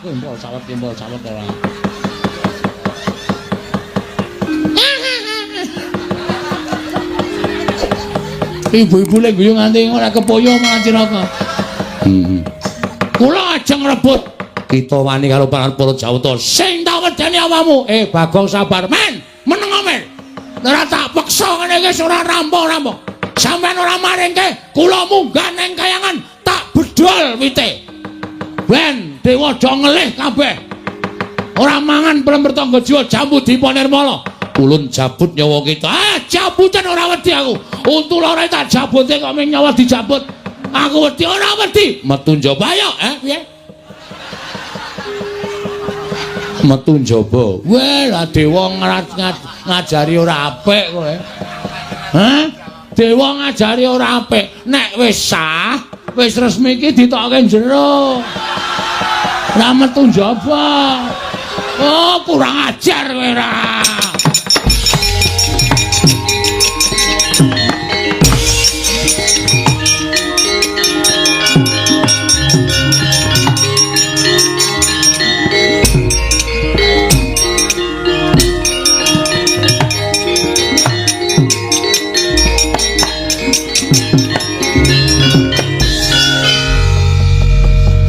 Kempol sawet, kempol sawet ora. Ibu-ibu lek guyu nganti ora kepoyo malah cilaka. Heeh. Kula ajeng rebut kita wani karo para Jawata. Sing tak wedeni awakmu. Bagong sabar men, meneng men. Ora tak peksa ngene iki ora rampung-rampung. Sampeyan ora maringke, kula munggah ning kayangan tak bedol wite. Ben dewa do ngelih kabeh. Ora mangan plember tangga jiwa jambu dipa nirmala. Ulun jabut nyawa kita. Ah, jabutan ora wedi aku. Untu loro tak jabute kok ming nyawa dijabut. Aku wedi ora wedi. Metu njaba ayo, piye? Metu njaba. Weh, lah dewa ngajari ora apik kowe. Hah? Dewa ngajari ora apik. Nek wis sah, wis resmi iki ditokke jero. Ora metu njaba. Oh, kurang ajar kowe ora.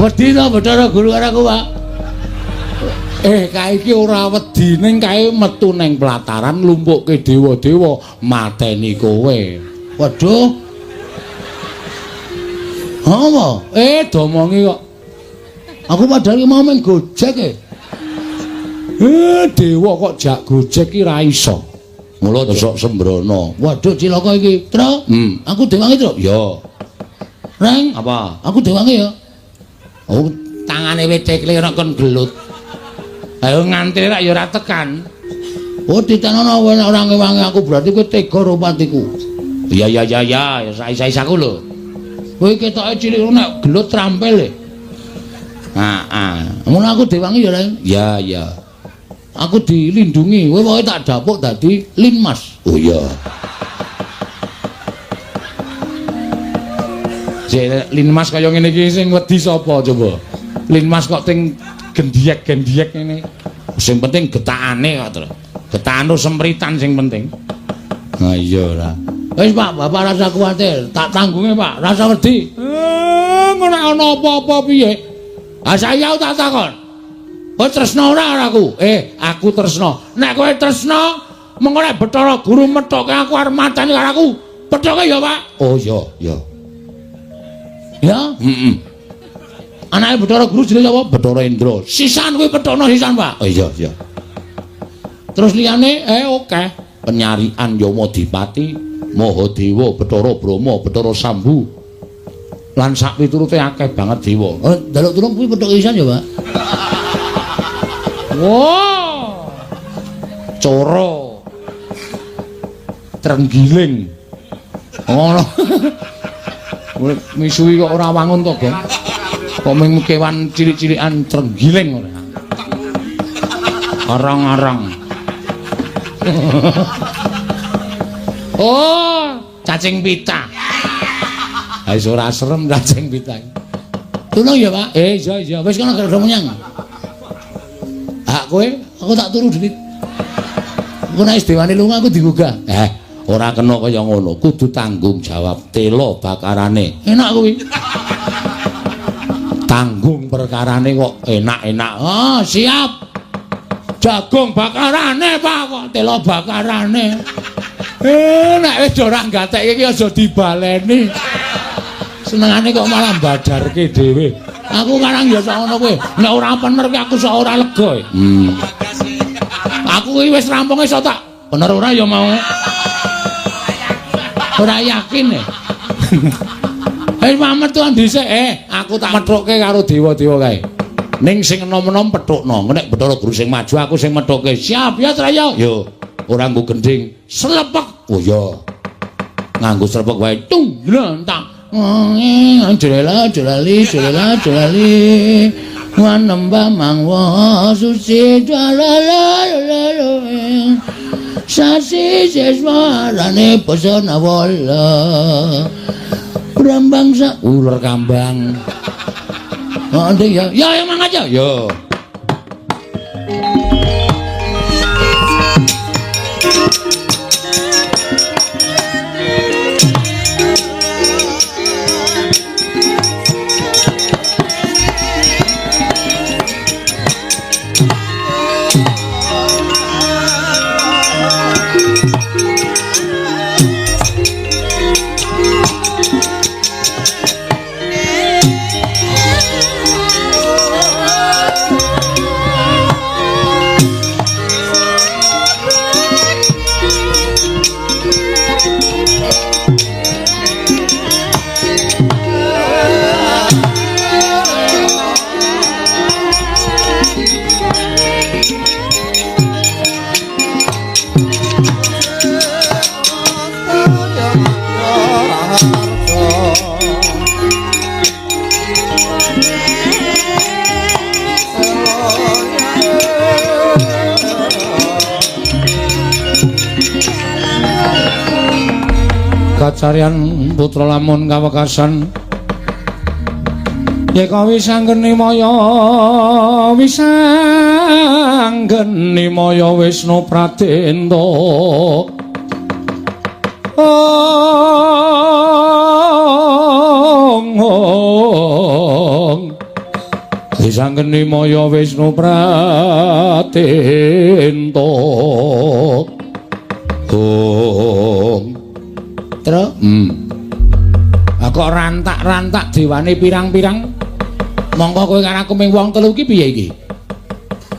Wedi to Bathara Guru karo aku, Pak? Kae iki ora wedi ning kae metu ning pelataran lumpukke dewa-dewa mateni kowe. Waduh. Apa? Domongi kok. Aku padahal ki mau main Gojek e. Dewa kok jak Gojek ki ra iso. Mula sok sembrono. Waduh cilaka iki, Tru. Aku dewangi, Tru. Ya. Reng, apa? Aku dewangi ya. Oh, tangane wit cekle ora kon gelut. Ayo ngantri rak ya ora tekan. Oh, ditenono kowe nek ora ngewangi aku berarti kowe tega karo patiku. Iya ya ya ya, ya sais-sais aku lho. Kowe ketoke cilik nek gelut trampil e. Heeh. Ngono aku dewangi ya, Reng. Ya ya. Aku dilindungi, kowe pokoke tak dapuk dadi linmas. Oh iya. Jek linmas kaya ngene iki sing wedi sapa coba? Linmas kok ting gendiyek-gendiyek ngene. Sing penting getakane kok, Tru. Getakane sempritan sing penting. Ha iya ora. Wis Pak, Bapak rasa kuwatir, tak tanggunge Pak, rasa wedi. Ngono ana apa-apa piye? Ha saya tak takon. Kowe tresna ora karo aku? Aku tresna. Nek kowe tresna, mengko nek Bathara Guru methoke aku arep mateni karo aku. Pethoke ya, Pak. Oh iya, iya. Ya, heeh. Anake Bathara Guru jenenge sapa? Bathara Indra. Sisan kuwi pethokno sisan, Pak. Oh iya, iya. Terus liyane akeh. Penyarian Yamadipati, Mahadewa, Bathara Brahma, Bathara Sambu. Lan sak piturute akeh banget dewa. Oh, njaluk tulung kuwi pethoke sisan ya, Pak. Wah. Coro. Trenggiling. Ngono. Misuwi kok ora wangun to, Gong. Kok mung kewan cilik-cilikan trenggiling ora. Arang-arang. Oh, cacing pita. Ha wis ora serem cacing pita. Tulung ya, Pak. Iya iya, wis kono gara menyang. Hak kowe, aku tak turu dhewe. Engko nek wis dewane lunga aku digugah. Ora kena kaya ngono, kudu tanggung jawab telo bakarane. Enak kuwi. Tanggung perkarane kok enak-enak. Oh, siap. Jagung bakarane, Pak, kok telo bakarane. Nek wis ora gatekke iki aja dibaleni. Senengane kok malah badarke dhewe. Aku karang ya sak ngono kuwi. Nek ora pener ki aku sak ora lega. Aku iki wis rampung iso tak. Bener ora ya mau? Ora yakin ya. Mamet tuan dhisik. Aku tak methukke karo dewa-dewa kae. Ning sing enom-enom pethukno. Nek Bathara Guru sing maju aku sing methukke. Siap ya Traya. Yo, ora nggo gendhing. Slepek. Oh iya. Nganggo slepek wae. Tung glontak. Jlela jlali jlela jlali. Wanembah mangwa suci jlalala. Sasi seswarane basa nawala. Brambang sak uler kambang. Heeh, ya. Ya, ya mangkat ya. Ya. Kacarian putra lamun kawekasan yeka wisanggeni maya wisanggeni maya Wisnu Pradenta ong ong wisanggeni maya Wisnu Pradenta ong. Tru, Kok rantak-rantak dewane pirang-pirang. Mongko kowe karo aku ming wong telu iki piye iki?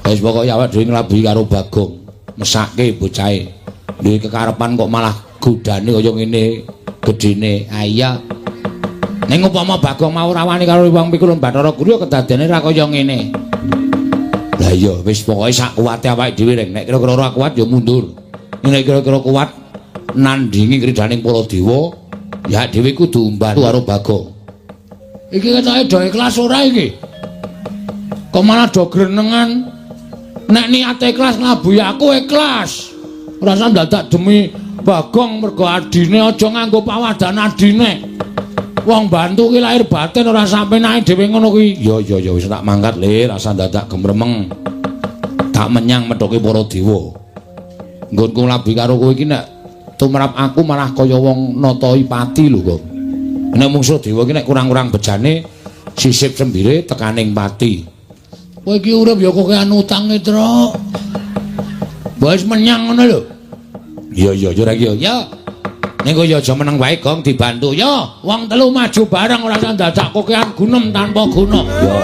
Wis pokoke awake dhewe nglabuhi karo Bagong, mesake bocahe. Duwe kekarepan kok malah godane kaya ngene gedene. Ah iya. Ning upama Bagong mau ora wani karo wong pikul Bathara Guru ya kedadene ra kaya ngene. Lah iya, wis pokoke sak kuwate awake dhewe reng. Nek kira-kira ora kuat ya mundur. Nek kira-kira kuat nandingi kridaning para dewa ya dhewe kudu umbar karo Bagong. Iki ketoke do ikhlas ora iki? Kok malah do grenengan. Nek niate ikhlas nglabuhi aku ikhlas. Ora usah dadak demi Bagong mergo adine aja nganggo pawadan adine. Wong bantu ki lahir batin ora sampe nae dhewe ngono kuwi. Ya ya ya wis tak mangkat le, rasa dadak gemremeng. Tak menyang methoke para dewa. Nggonku nglabuhi karo kowe iki nek tumrap aku malah kaya wong natoi pati lho kok. Nek mungsuh dewa iki nek kurang-kurang bejane sisip sembire tekaning pati. Kowe iki urip ya kokean utange, Truk. Wis menyang ngono lho. Iya iya ya ora iki ya. Ning kowe ya aja meneng wae Gong dibantu. Ya, wong telu maju bareng ora usah dadak kokean gunem tanpa guna. Ya.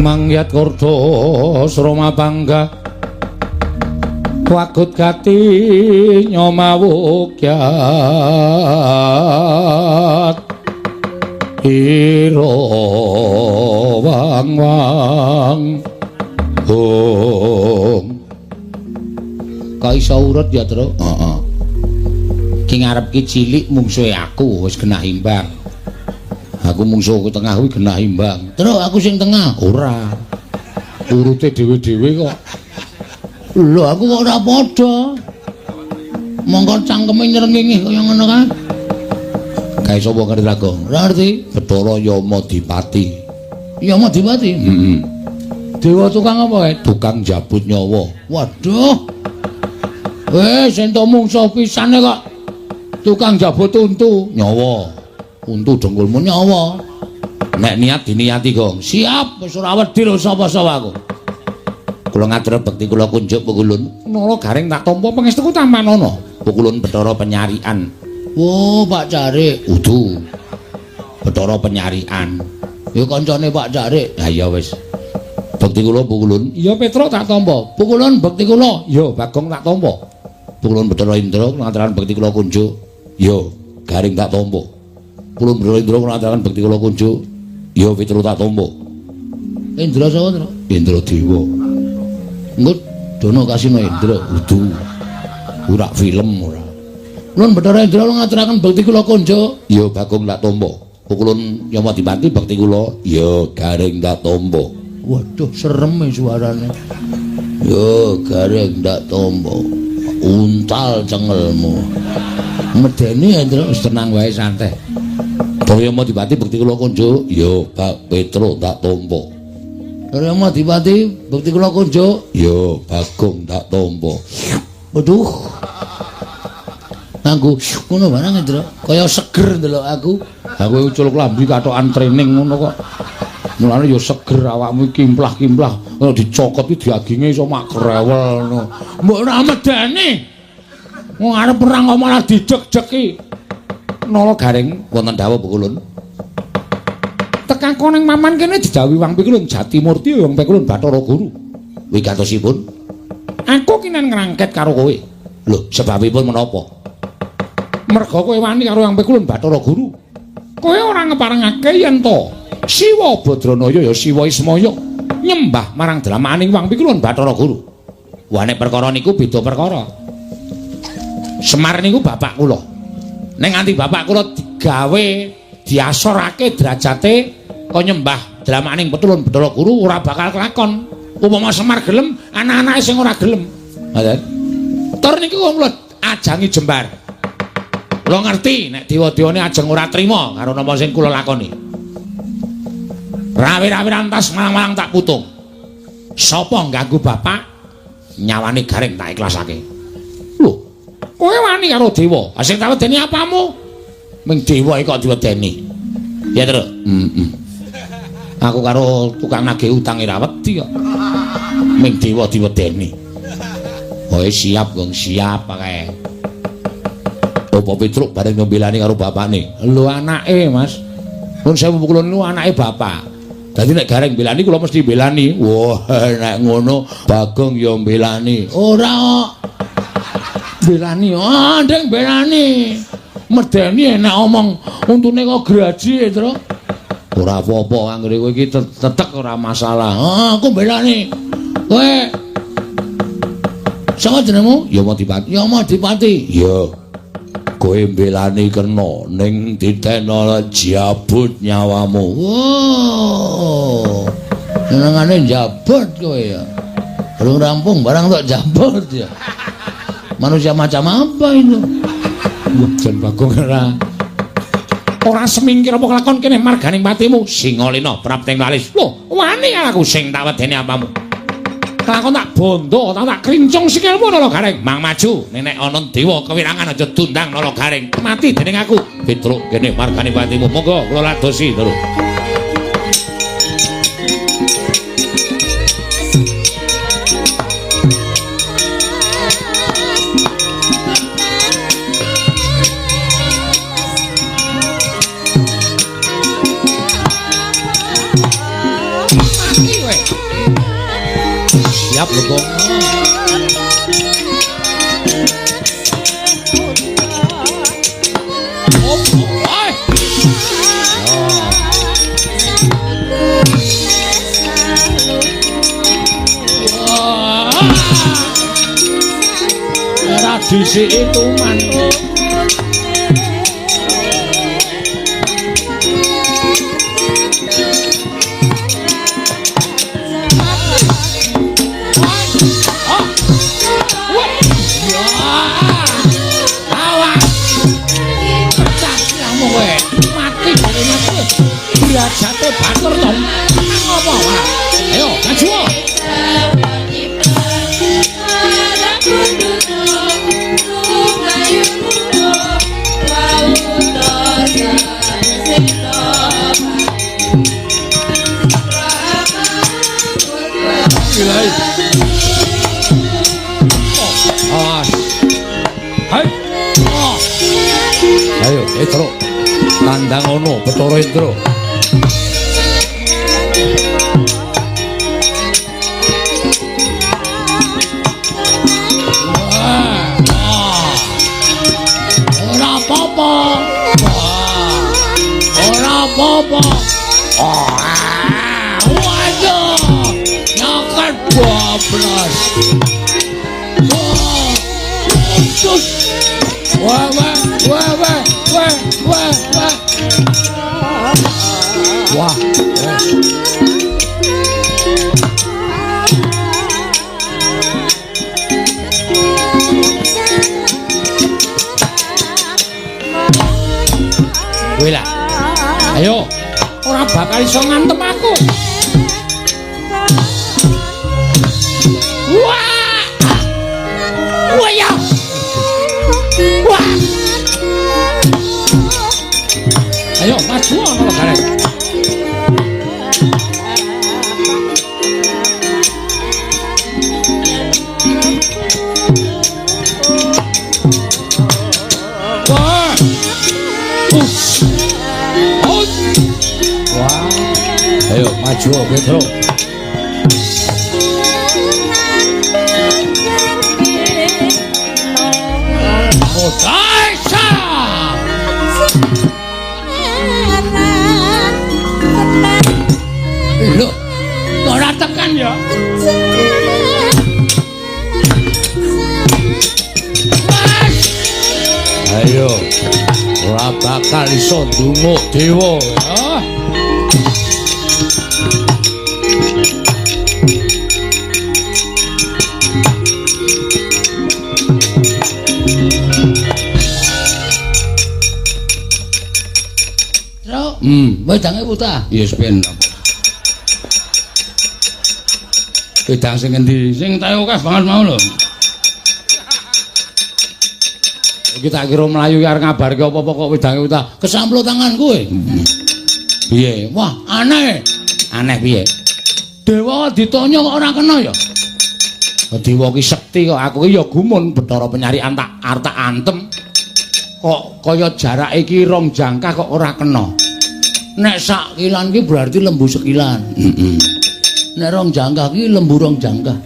Mangyat kordo sroma bangga wagut gati nyomawukyat ira wang wang hong. Kok iso urut ya, Truk? Heeh. Ki ngarep ki cilik mungsuhe aku wis genah imbang. Aku mungsuhku tengah kuwi genah imbang. Truk aku sing tengah. Ora. Urute dhewe-dhewe kok. Lho aku kok ora padha. Mongko cangkeme nyrengenge kaya ngono kae. Kae sapa ngerti lagu? Ora ngerti. Bathara Yamadipati. Yamadipati? Heeh. Dewa tukang apa kae? Tukang jabut nyawa. Waduh. Wis entuk mungsuh pisane kok. Tukang jabut untu nyawa. Untu dengkulmu nyawa. Nek niat diniati, Gong. Siap, wis ora wedi lho sapa-sapa aku. Kula ngatur bekti kula kunjuk Pukulun. Nala Gareng tak tampa pangestuku tampanana. Pukulun Bathara Penyarikan. Wo, Pak Carik. Udu. Bathara Penyarikan. Ya kancane Pak Carik. Ha iya wis. Bekti kula Pukulun. Iya Petruk tak tampa. Pukulun bekti kula. Iya Bagong tak tampa. Pukulun Bathara Indra kula ngaturaken bekti kula kunjuk. Iya Garing tak tampa. Pukulun Bathara Indra kula ngaturaken bekti kula kunjuk. Iya Petruk tak tampa. Indra sapa, Tru? Indra Dewa. Engko dono kasino Indra. Udu. Ora film ora. Kulun Bathara Indra kula ngaturaken bekti kula kunjuk. Iya Bagong tak tampa. Pukulun Yamadipati bekti kula. Iya Garing tak tampa. Waduh serem suarane. Yo Gareng tak tampa. Untal cengelmu. Medeni Indra wis tenang wae santai. Bathara Yamadipati bekti kula kunjuk. Iya Pak Petruk tak tampa. Bathara Yamadipati bekti kula kunjuk. Iya Bagong tak tampa. Waduh. Nganggo ngono barang Indra, kaya seger ndelok aku. Aku ucul klambi katokan training ngono kok. Mulane ya seger awakmu kimplah-kimplah, kalau dicokot iki daginge iso mak krewel ngono. Mbok ora medeni. Wong arep perang kok malah dideg-degi. Nala Gareng wonten dawuh Pukulun. Tekako ning maman kene didhawuhi Wang Pikulun Jatimurti Wang Pikulun Bathara Guru. Wigatosipun, aku kinen ngrangket karo kowe. Lho, sebabipun menapa? Merga kowe wani karo Wang Pikulun Bathara Guru. Kowe ora ngeparengake yen to Siwa Badranaya ya Siwa Ismaya nyembah marang dramaning Wang Pikulun Bathara Guru. Wah nek perkara niku beda perkara. Semar niku bapak kula. Nek nganti bapak kula digawe diasorake derajate kok nyembah dramaning Petulun Bathara Guru ora bakal kelakon. Upama Semar gelem, anak-anake sing ora gelem. Ngoten. Tur niku kula ajangi jembar. Kula ngerti nek dewa-dewane ajeng ora trima karo napa sing kula lakoni. Rawi-rawi rantas malang-malang tak putung. Sapa ngganggu bapak nyawane Gareng tak ikhlasake. Lho, kowe wani karo dewa. Ha sing tak wedeni apamu? Ming dewa iki kok diwedeni. Ya, Tru. Heeh. Aku karo tukang nagih utang ora wedi kok. Ming dewa diwedeni. Oh, siap, Gong, siap kae. Apa Petruk bareng ngembelani karo bapakne. Lho anake, Mas. Nun sewu Pukulun niku anake bapak. Dadi nek Gareng mbelani kula mesti mbelani. Wah, nek ngono Bagong ya mbelani. Ora kok. Mbelani, ah ndeng mbelani. Medeni enak omong untune kok graji, Tru. Ora apa-apa anggere kowe iki tetek ora masalah. Ah, aku mbelani. Kowe sapa jenengmu? Yamadipati. Yamadipati. Iya. Kowe mbelani kena ning ditena jabut nyawamu. Wow. Senengane jabut kowe ya. Belum rampung barang tok jabut ya. Manusia macam apa itu? Wah, jan Bagong ora. Ora semingkir apa kelakon kene marganing patimu. Singalena prapting walis. Lho, wani aku sing tak wedeni apamu. Kelakon tak bondo, tak krincung sikilmu Nala Gareng. Mang maju, nenek ana dewa kewirangan aja dundang Nala Gareng. Mati dening aku. Petruk kene margane patimu. Monggo kula ladosi terus. Mati kowe. Siap lho, Gong. Ora disiki tuman. Derajate batur to. Ngopo ora? Ayo, maju. Ayo, Petro. Tandang ono Bathara Indra. Ora apa-apa. Ora apa-apa. Waduh. Nyoket bablas. Wah, wah, wah, wah, wah, wah, wah. Wah. Kowe lah. Ayo, ora bakal iso ngantem aku. Wah. Wah ya. Wah. Ayo maju ana gareng. Wah. Wah. Ayo maju Petro. Daisa. Lho, ora tekan ya? Mas. Ayo, ora bakal iso ndumuk dewa ya. Wedange putah. Ya wis ben. Wedang sing endi? Sing tae akeh banget mau lho. Iki tak kira mlayu arep ngabarke apa-apa kok wedange putah. Kesamplo tangan kowe. Piye? Wah, aneh. Aneh piye? Dewa ditonyo kok ora kena ya? Dewa ki sekti kok, aku ki ya gumun Bathara Penyarikan tak arep tak antem. Kok kaya jarake iki rong jangkah kok ora kena. Nek sak kilan ki berarti lembu sekilan. Heeh. Nek rong jangkah ki lembu rong jangkah.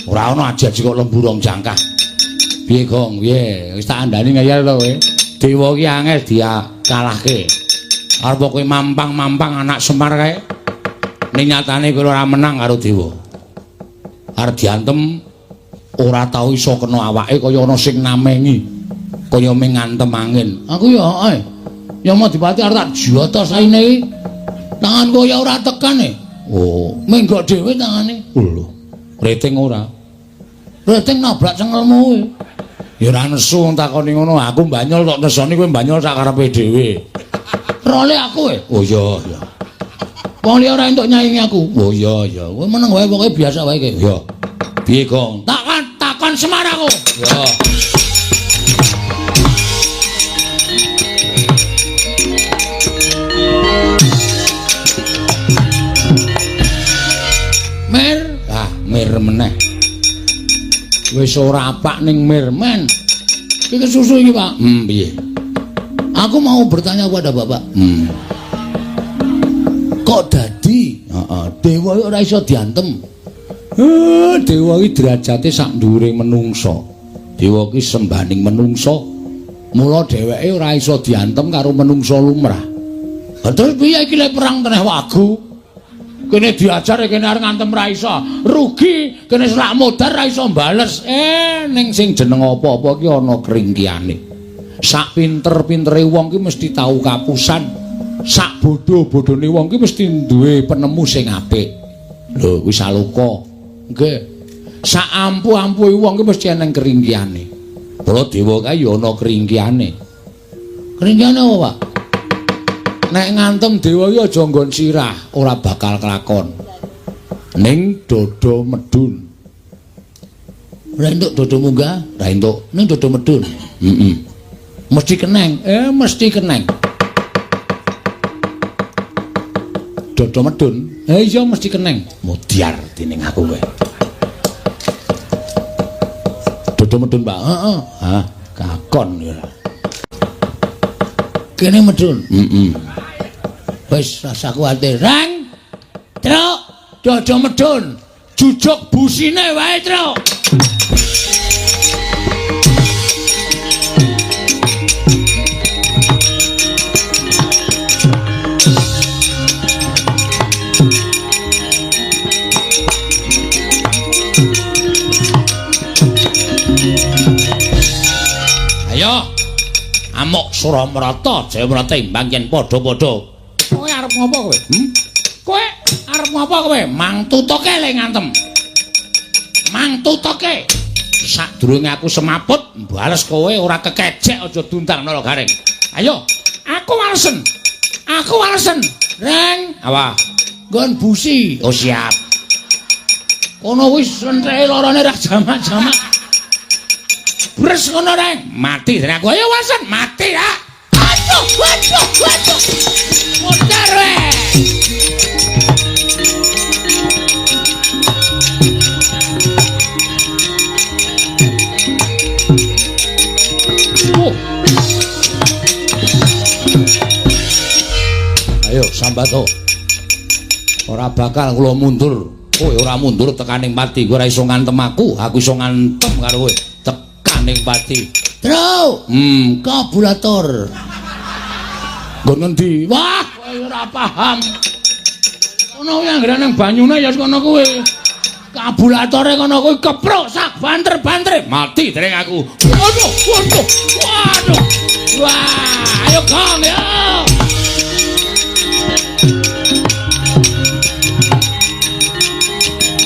Ora ana aji-aji kok lembu rong jangkah. Piye, Gong? Piye? Wis tak andani ngeyel to kowe. Dewa ki angel dikalahke. Arep kowe mampang-mampang anak Semar kae. Ning nyatane kowe ora menang karo dewa. Arep diantem ora tau iso kena awake kaya ana sing namengi. Kaya ming ngantem angin. Aku ya heeh. Ya mau dipati arep tak jotos saine iki. Tanganku ya ora tekan e. Oh, menggok dhewe tangane. Lho, rating ora. Rating nabrak cengelmu kowe. Ya ora nesu wong takoni ngono. Aku banyol tok nesoni kowe banyol sak karepe dhewe. Role aku e. Oh iya, iya. Wong liya ora entuk nyaingi aku. Oh iya, iya. Kowe meneng wae pokoke biasa wae iki. Iya. Piye, Gong? Takon takon Semar aku. Ya. Mir, ah, mir meneh. Wis ora apak ning mir men. Iki susu iki, Pak. Piye? Aku mau bertanya kepada Bapak. Kok dadi? Heeh, dewa ora iso diantem. Dewa iki derajate sak dhuwure menungsa. Dewa iki sembaning menungsa. Mula dheweke ora iso diantem karo menungsa lumrah. Lah terus piye iki lek perang teneh wagu? Kene diajar kene arep ngantem ra iso. Rugi, kene selak modar ra iso bales. Ning sing jeneng apa-apa ki ana kringkiane. Sak pinter-pintere wong ki mesti tau kapusan. Sak bodho-bodhone wong ki mesti duwe penemu sing apik. Lho, kuwi saloka. Nggih. Sak ampuh-ampuhe wong ki mesti eneng kringkiane. Mula dewa kae ya ana kringkiane. Kringkiane apa, Pak? Nek ngantem dewa iki aja nggon sirah, ora bakal kelakon. Ning dodo medun. Ora entuk dodo munggah, ora entuk. Ning dodo medun. Heeh. Mesti keneng. Mesti keneng. Dodo medun. Iya mesti keneng. Mudyar dening aku kowe. Dodo medun, Pak. Heeh. Hah, kakon ya. Kene medun. Heeh. Wis rasa kuwatir. Rang. Truk, dodo medun. Jujuk busine wae, Truk. Ayo. Amuk Suramrata, Jayamrata imbang yen padha-padha. Kowe arep ngopo kowe? Kowe arep ngopo kowe? Mang tutuke le ngantem. Mang tutuke. Sadurunge aku semaput, bales kowe ora kekejek aja dundang Nala Gareng. Ayo, aku walesen. Aku walesen. Reng, Apa? Nggon busi. Oh siap. Kono wis lentreke lorone ra jamak-jamak. Bres ngono Reng. Mati dene aku. Ayo walesen, mati ya. Aduh, aduh, aduh. Modar we. Oh. Ayo sambato. Ora bakal kula mundur. Kowe ora mundur tekaning pati. Kowe ora iso ngantem aku, aku iso ngantem karo kowe. Tekaning pati. Truk. Kabulator. Nggon ngendi? Wah, kowe ora paham. Kono kuwi anggere nang banyune ya kono kuwi. Kabulatore kono kuwi kepruk sak banter-bantere. Mati dereng aku. Waduh, waduh. Waduh. Wah, ayo Kang ya.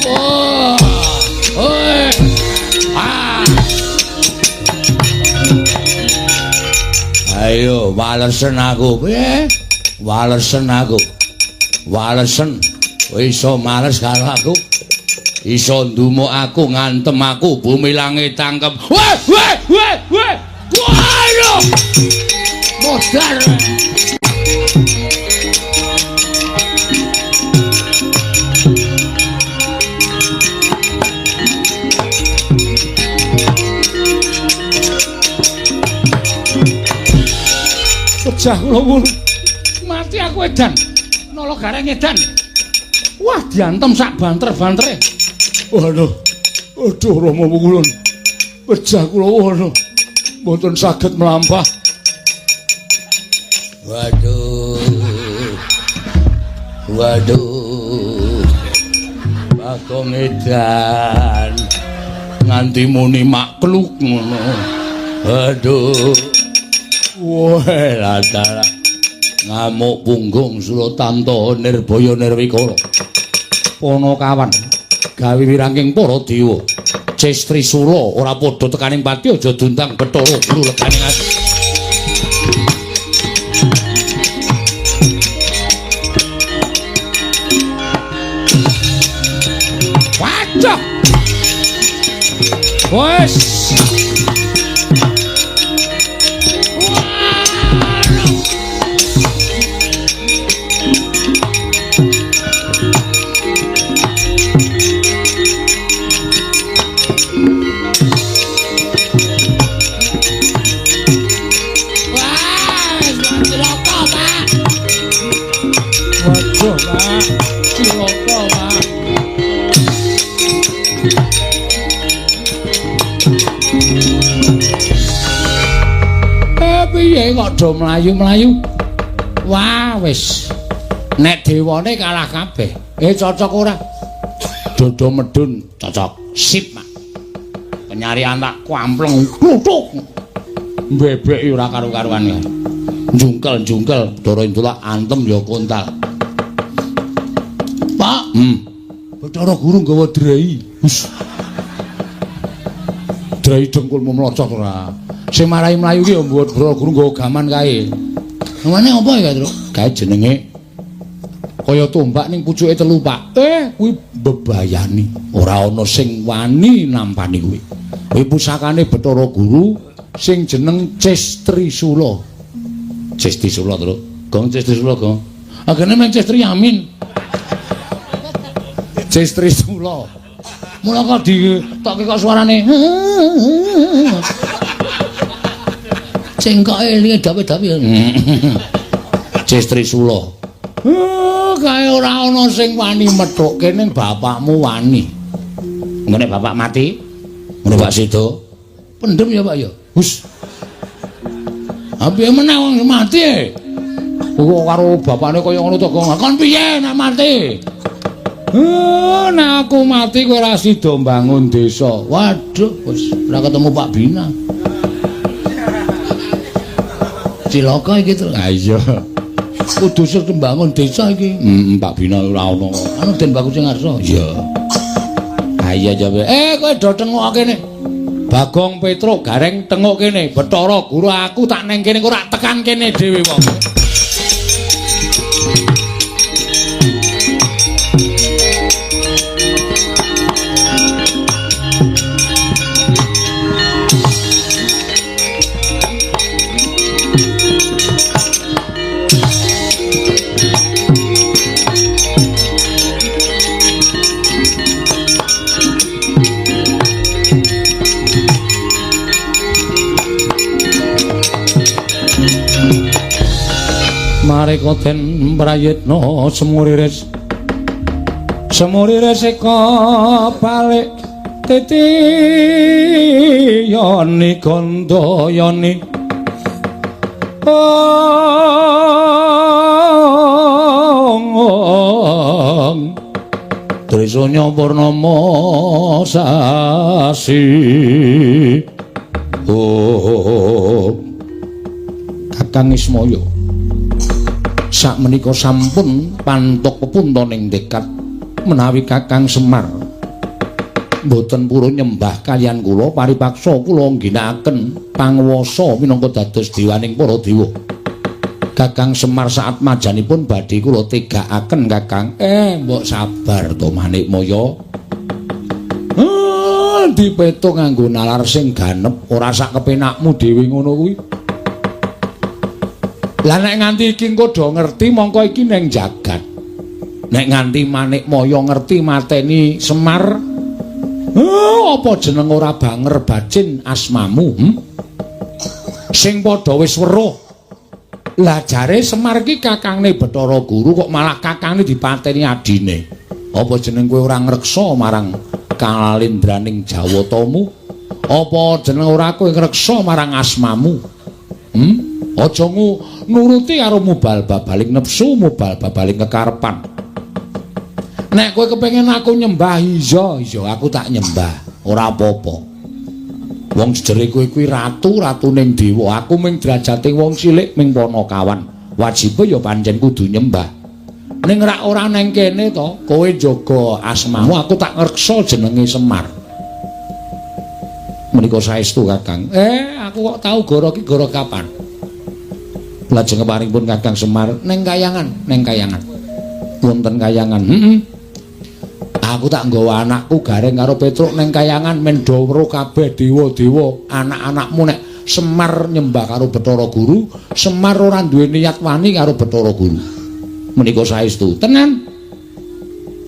Wah. Hoi. Ah. Ayo walesen aku. Piye? Walesen aku. Walesen. Iso males karo aku. Iso ndumuk aku, ngantem aku, bumi langit tangkep. Weh, weh, weh, weh. Waduh. Modar. Pejah kula wulu. Mati aku edan. Nala Gareng edan. Wah, diantem sak banter-bantere. Waduh. Aduh Rama Pukulun. Pejah kula waduh. Mboten saged mlampah. Waduh. Waduh. Bagong edan. Nganti muni makluk ngono. Aduh. Wah, latala. Ngamuk punggung Suratanta Nirbaya Nirwikara. Panakawan gawe wirangking para dewa. Ces Trisula ora padha tekaning pati aja dundang Bathara Guru legane ati. Waduh. Wes. Waduh, Pak. Cilaka, Pak. Piye kok do mlayu-mlayu? Wah, wis. Nek dewane kalah kabeh. Cocok ora? Dodo medun cocok. Sip, Mak. Penyarian tak kampleng kluthuk. Mbebeki ora karu-karuan ya. Jungkel-jungkel Bathara Indra antem ya kontal. Pak. Bathara Guru nggawa drai. Hus. Drai dengkulmu mlocot ora. Sing marai mlayu ki ya Bathara Guru nggawa gaman kae. Namane apa ya, Truk? Kae jenenge kaya tombak ning pucuke telu, Pak. Kuwi bebayani. Ora ana sing wani nampani kuwi. Kuwi pusakane Bathara Guru sing jeneng Ces Trisula. Ces Trisula, Truk. Gong Ces Trisula, Gong. Agene men Ces Triamin. Ces Trisula. Mula kok ditokke kok suarane. Cengkoke elinge dawe-dawe. Cis Trisula. Kae ora ana sing wani methukke ning bapakmu wani. Ngene bapak mati, ngene Pak Sedo. Pendem ya Pak ya. Hus. Ha piye meneh wong mati e? Kok karo bapakne kaya ngono to, Gong. Kon piye nek mati? Nek aku mati kowe ora sida mbangun desa. Waduh, wis ora ketemu Pak Bina. Cilaka iki to. Ha iya. Kudu sing mbangun desa iki. Pak Bina ora ono. Anu Den Bagus sing ngarsa. Iya. Ha iya jawe. Kowe do tengok kene. Bagong Petruk Gareng tengok kene. Bathara Guru aku tak neng kene ora tekan kene dhewe wong. Mareka den prayitna semuriris semuriris eka balik titi yoni gandayani ong Trisanya purnama sasi. Oh Kakang Ismaya sakmenika sampun pantuk pepuntoning tekad menawi Kakang Semar mboten purun nyembah kaliyan kula paripaksa kula ngginakaken panguwasa minangka dados dewaning para dewa. Kakang Semar saat majanipun badhe kula tegakaken Kakang. Mbok sabar to Manikmaya. Dipetung nganggo nalar sing ganep ora sak kepenakmu dhewe ngono kuwi. Lah nek nganti iki engko do ngerti mongko iki ning jagat. Nek nganti Manikmaya ngerti mateni Semar, apa jeneng ora banger bacin asmamu? Sing padha wis weruh. Lah jare Semar iki kakangne Bathara Guru kok malah kakangne dipateni adine. Apa jeneng kowe ora ngreksa marang kalindraning Jawatamu? Apa jeneng ora kowe ngreksa marang asmamu? Aja nuruti karo mubal babaling nepsu, mubal babaling kekarepan. Nek kowe kepengin aku nyembah, iya, iya aku tak nyembah, ora apa-apa. Wong jejere kowe kuwi ratu, ratuning dewa, aku ming derajate wong cilik ming panakawan. Wajibe ya pancen kudu nyembah. Ning rak ora neng kene to, kowe njaga asmamu, aku tak ngreksa jenenge Semar. Menika saestu Kakang. Aku kok tau goro ki goro kapan? Lajeng keparingipun Kakang Semar neng kayangan, neng kayangan. Wonten kayangan. Aku tak nggawa anakku Gareng karo Petruk neng kayangan men do weruh kabeh dewa-dewa anak-anakmu nek Semar nyembah karo Bathara Guru, Semar ora duwe niat wani karo Bathara Guru. Menika saestu. Tenan.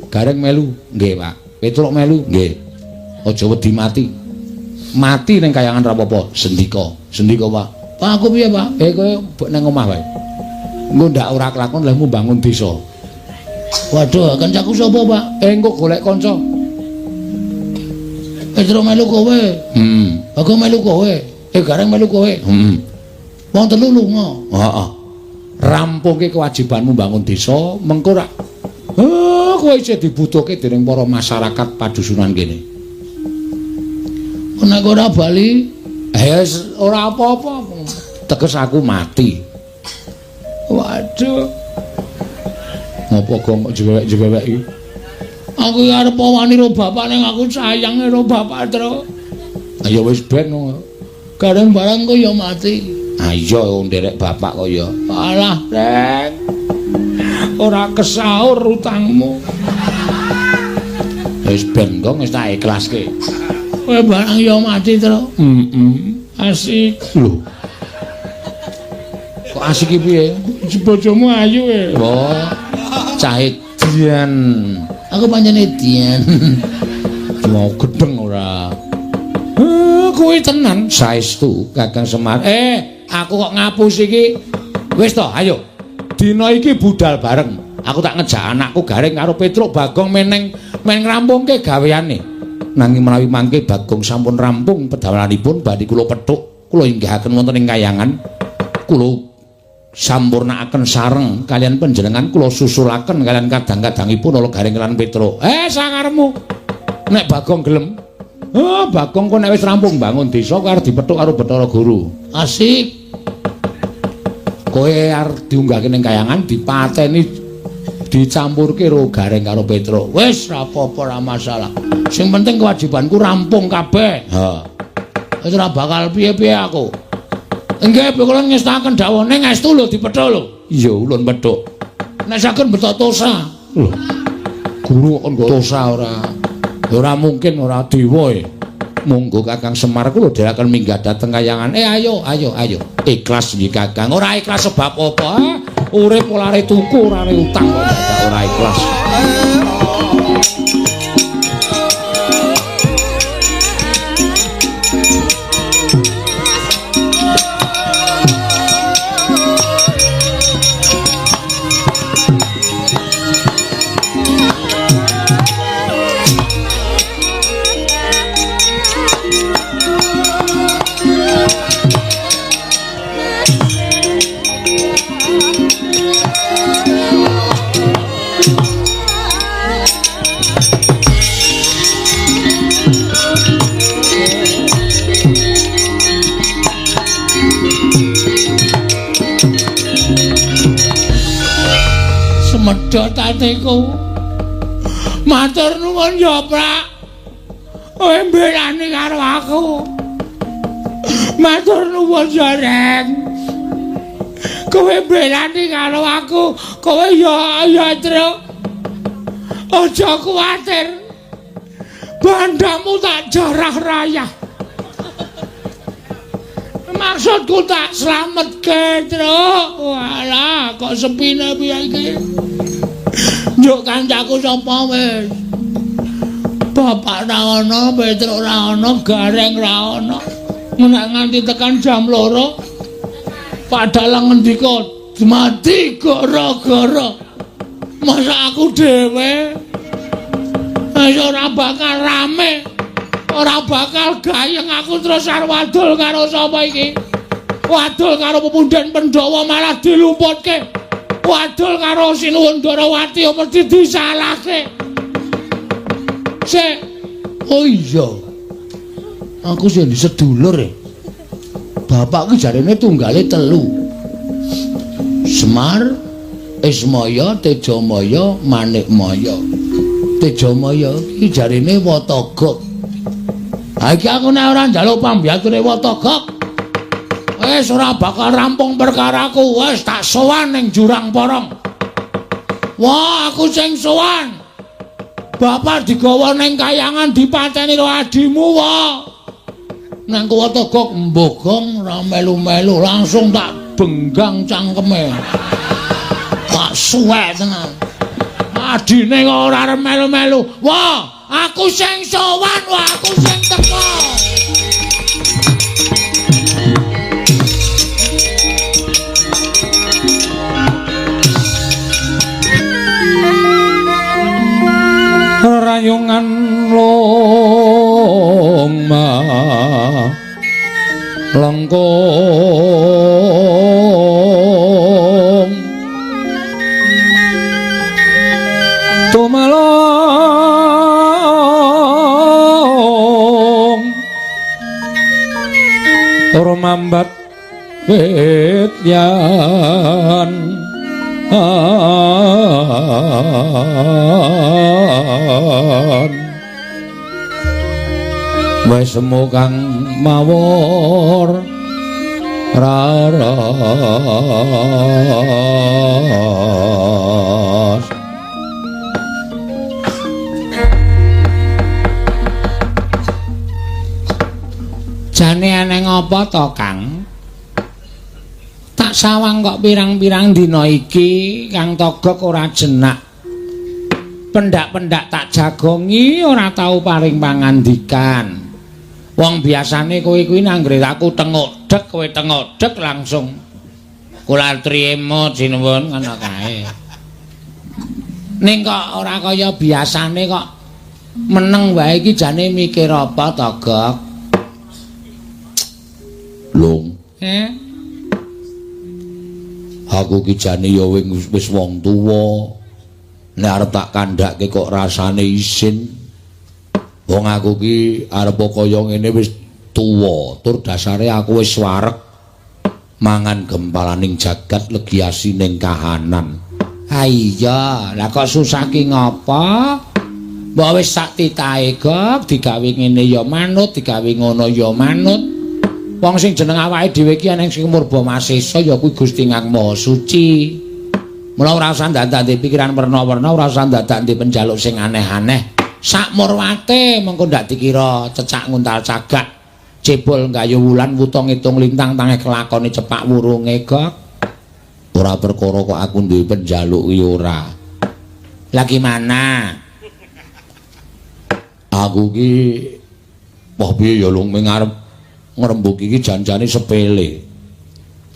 Gareng melu, nggih, Pak. Petruk melu, nggih. Aja wedi mati. Mati neng kayangan ra apa-apa, sendika. Sendika, Pak. Pak aku piye, Pak? Kowe nang omah wae. Engko ndak ora kelakon lehmu bangun desa. Waduh, kancaku sapa, Pak? Engko golek kanca. Petruk melu kowe. Aku melu kowe. Gareng melu kowe. Wong telu lunga. Heeh. Rampungke kewajibanmu bangun desa, mengko rak kowe isih dibutuhke dening para masyarakat padusunan kene. Nek ora bali, ora apa-apa. Teges aku mati. Waduh. Ngopo kok jewek-jewek iki? Aku arep wani karo bapak ning aku sayang karo bapak, Tru. Ya wis ben. Gareng barang kok ya mati. Ha iya nderek bapak kok ya. Alah, Reng. Ora kesaur utangmu. Wis ben kok wis tak ikhlaske. Kowe barang ya mati, Tru. Asik lho. Kok asik iki piye? Bojomu ayu e. Oh. Cah edian. Aku pancen edian. Mau gedeng ora. Kuwi tenan saestu Kakang Semar. Aku kok ngapusi iki. Wis to, ayo. Dina iki budal bareng. Aku tak ngejak anakku Gareng karo Petruk Bagong meneng men ngrampungke gaweane. Nanging menawi mangke Bagong sampun rampung pedamelanipun badhe kula pethuk, kula inggihaken wonten ing kayangan. Kula sampurnakaken sareng kalian panjenengan, kula susulaken kalian kadang-kadangipun ala Gareng lan Petruk. Sakarepmu. Nek Bagong gelem. Oh, Bagong kok nek wis rampung bangun desa kowe arep dipethuk karo Bathara Guru. Asik. Kowe arep diunggahke ning kayangan dipateni dicampurke karo Gareng karo Petruk. Wis ora apa-apa, ora masalah. Sing penting kewajibanku rampung kabeh. Ha. Wis ora bakal piye-piye aku. Nggih, kula ngestaken dawuhne ngaestu lho dipethuk lho. Iya, ulun pethuk. Nek saged beto tosa. Lho. Guru kok nggo tosa ora. Ora mungkin ora dewa e. Monggo Kakang Semar kula dherekaken minggah dhateng kayangan. Ayo, ayo, ayo. Ikhlas nggih Kakang. Ora ikhlas sebab apa? Urip ora are tuku, ora are utang kok dadak ora ikhlas. Semedhot atiku. Matur nuwun ya, Prak. Kowe mbelani karo aku. Matur nuwun ya, Reng. Kowe mbelani karo aku. Kowe ya ya, Truk. Aja kuwatir. Bandamu tak jarah rayah. Maksudku tak slametke, Truk. Walah, kok sepine piye iki? Njuk kancaku sapa wis? Bapak ra ono, Petruk ra ono, Gareng ra ono. Nek nganti tekan jam 2, Pak Dalang ngendika, "Mati gara-gara." Masa aku dhewe wis ora bakal rame. Ora bakal gayeng aku terus arep wadul karo sapa iki? Wadul karo pepunden Pandhawa malah dilumputke. Wadul karo Sinuwun Darawati mesti disalahke. Sik. Oh iya. Aku sing sedulur e. Bapak ki jarene tunggale 3. Semar, Ismaya, Tejamaya, Manikmaya. Tejamaya ki jarene Watagok. Ha iki aku nek ora njaluk pambiyature Watagok, wis ora bakal rampung perkaraku. Wis tak sowan ning Jurang Porong. Wah, aku sing sowan. Bapak digawa ning kayangan dipateni karo adimu, wah. Nang Watagok mbogong ora melu-melu, langsung tak benggang cangkeme. Tak suwek tenan. Adine kok ora arep melu-melu. Wah, aku sing sowan, wah aku sing teko. Rayungan loma lengkung tumalong ora mambat wit yan wis semu kang mawur raras. Jane aneng apa to, Kang? Tak sawang kok pirang-pirang dina iki Kang Togok ora jenak. Pendak-pendak tak jagongi ora tau paring pangandikan. Wong biasane kowe kuwi nanggre aku tenguk Dek kowe tengok dek langsung kula trimo sinuwun ngono kae. Ning kok ora kaya biasane kok meneng wae iki jane mikir apa to, Gok? Lung. Eh? Aku ki jane ya wis wong tuwa. Nek arep tak kandhake kok rasane isin. Wong aku ki arep kaya ngene wis tuwa, tur dasare aku wis wareg mangan gempalaning jagat legi asining kahanan. Ha iya, lah kok susah ki ngapa? Mbok wis sak titahe, Gok, digawe ngene ya manut, digawe ngono ya manut. Wong sing jeneng awake dhewe iki ana sing murba masesa ya kuwi Gusti Kang Maha Suci. Mula ora usah ndadak pikiran werna-werna, ora usah ndadak penjaluk sing aneh-aneh. Sak murwate mengko ndak dikira cecak nguntal cagak. Cebol gayu wulan wuta ngitung lintang tangeh kelakone cepak wurunge, Gok. Ora perkara kok aku duwe penjaluk ki ora. Lah gimana? Aku ki wah piye ya lung ming arep ngrembug iki janjane sepele.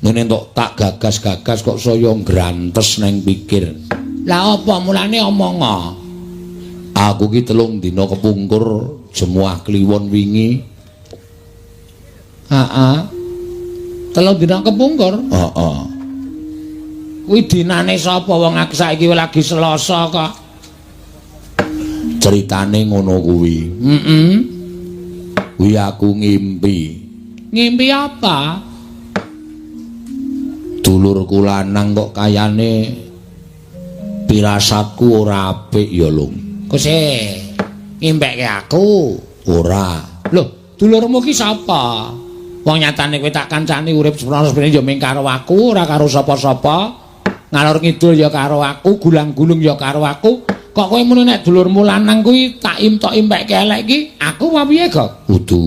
Ngene entuk tak gagas-gagas kok saya ngrantes neng pikir. Lah apa mulane omong? Aku ki 3 dina kepungkur jemuah kliwon wingi. Heeh. 3 dina kepungkur? Heeh. Kuwi dinane sapa wong aku saiki lagi Selasa kok. Ceritane ngono kuwi. Heeh. Kuwi aku ngimpi. Ngimpi apa? Dulurku lanang kok kayane pirasatku ora apik ya, Lung. Kose ngimpekke aku? Ora. Lho, dulurmu ki sapa? Wong nyatane kowe tak kancani urip seprono-seprene ya ming karo aku, ora karo sapa-sapa. Ngalor ngidul ya karo aku, gulang-gulung ya karo aku. Kok kowe muni nek dulurmu lanang kuwi tak imtok impekke elek iki, aku apa piye, Gok? Kudu.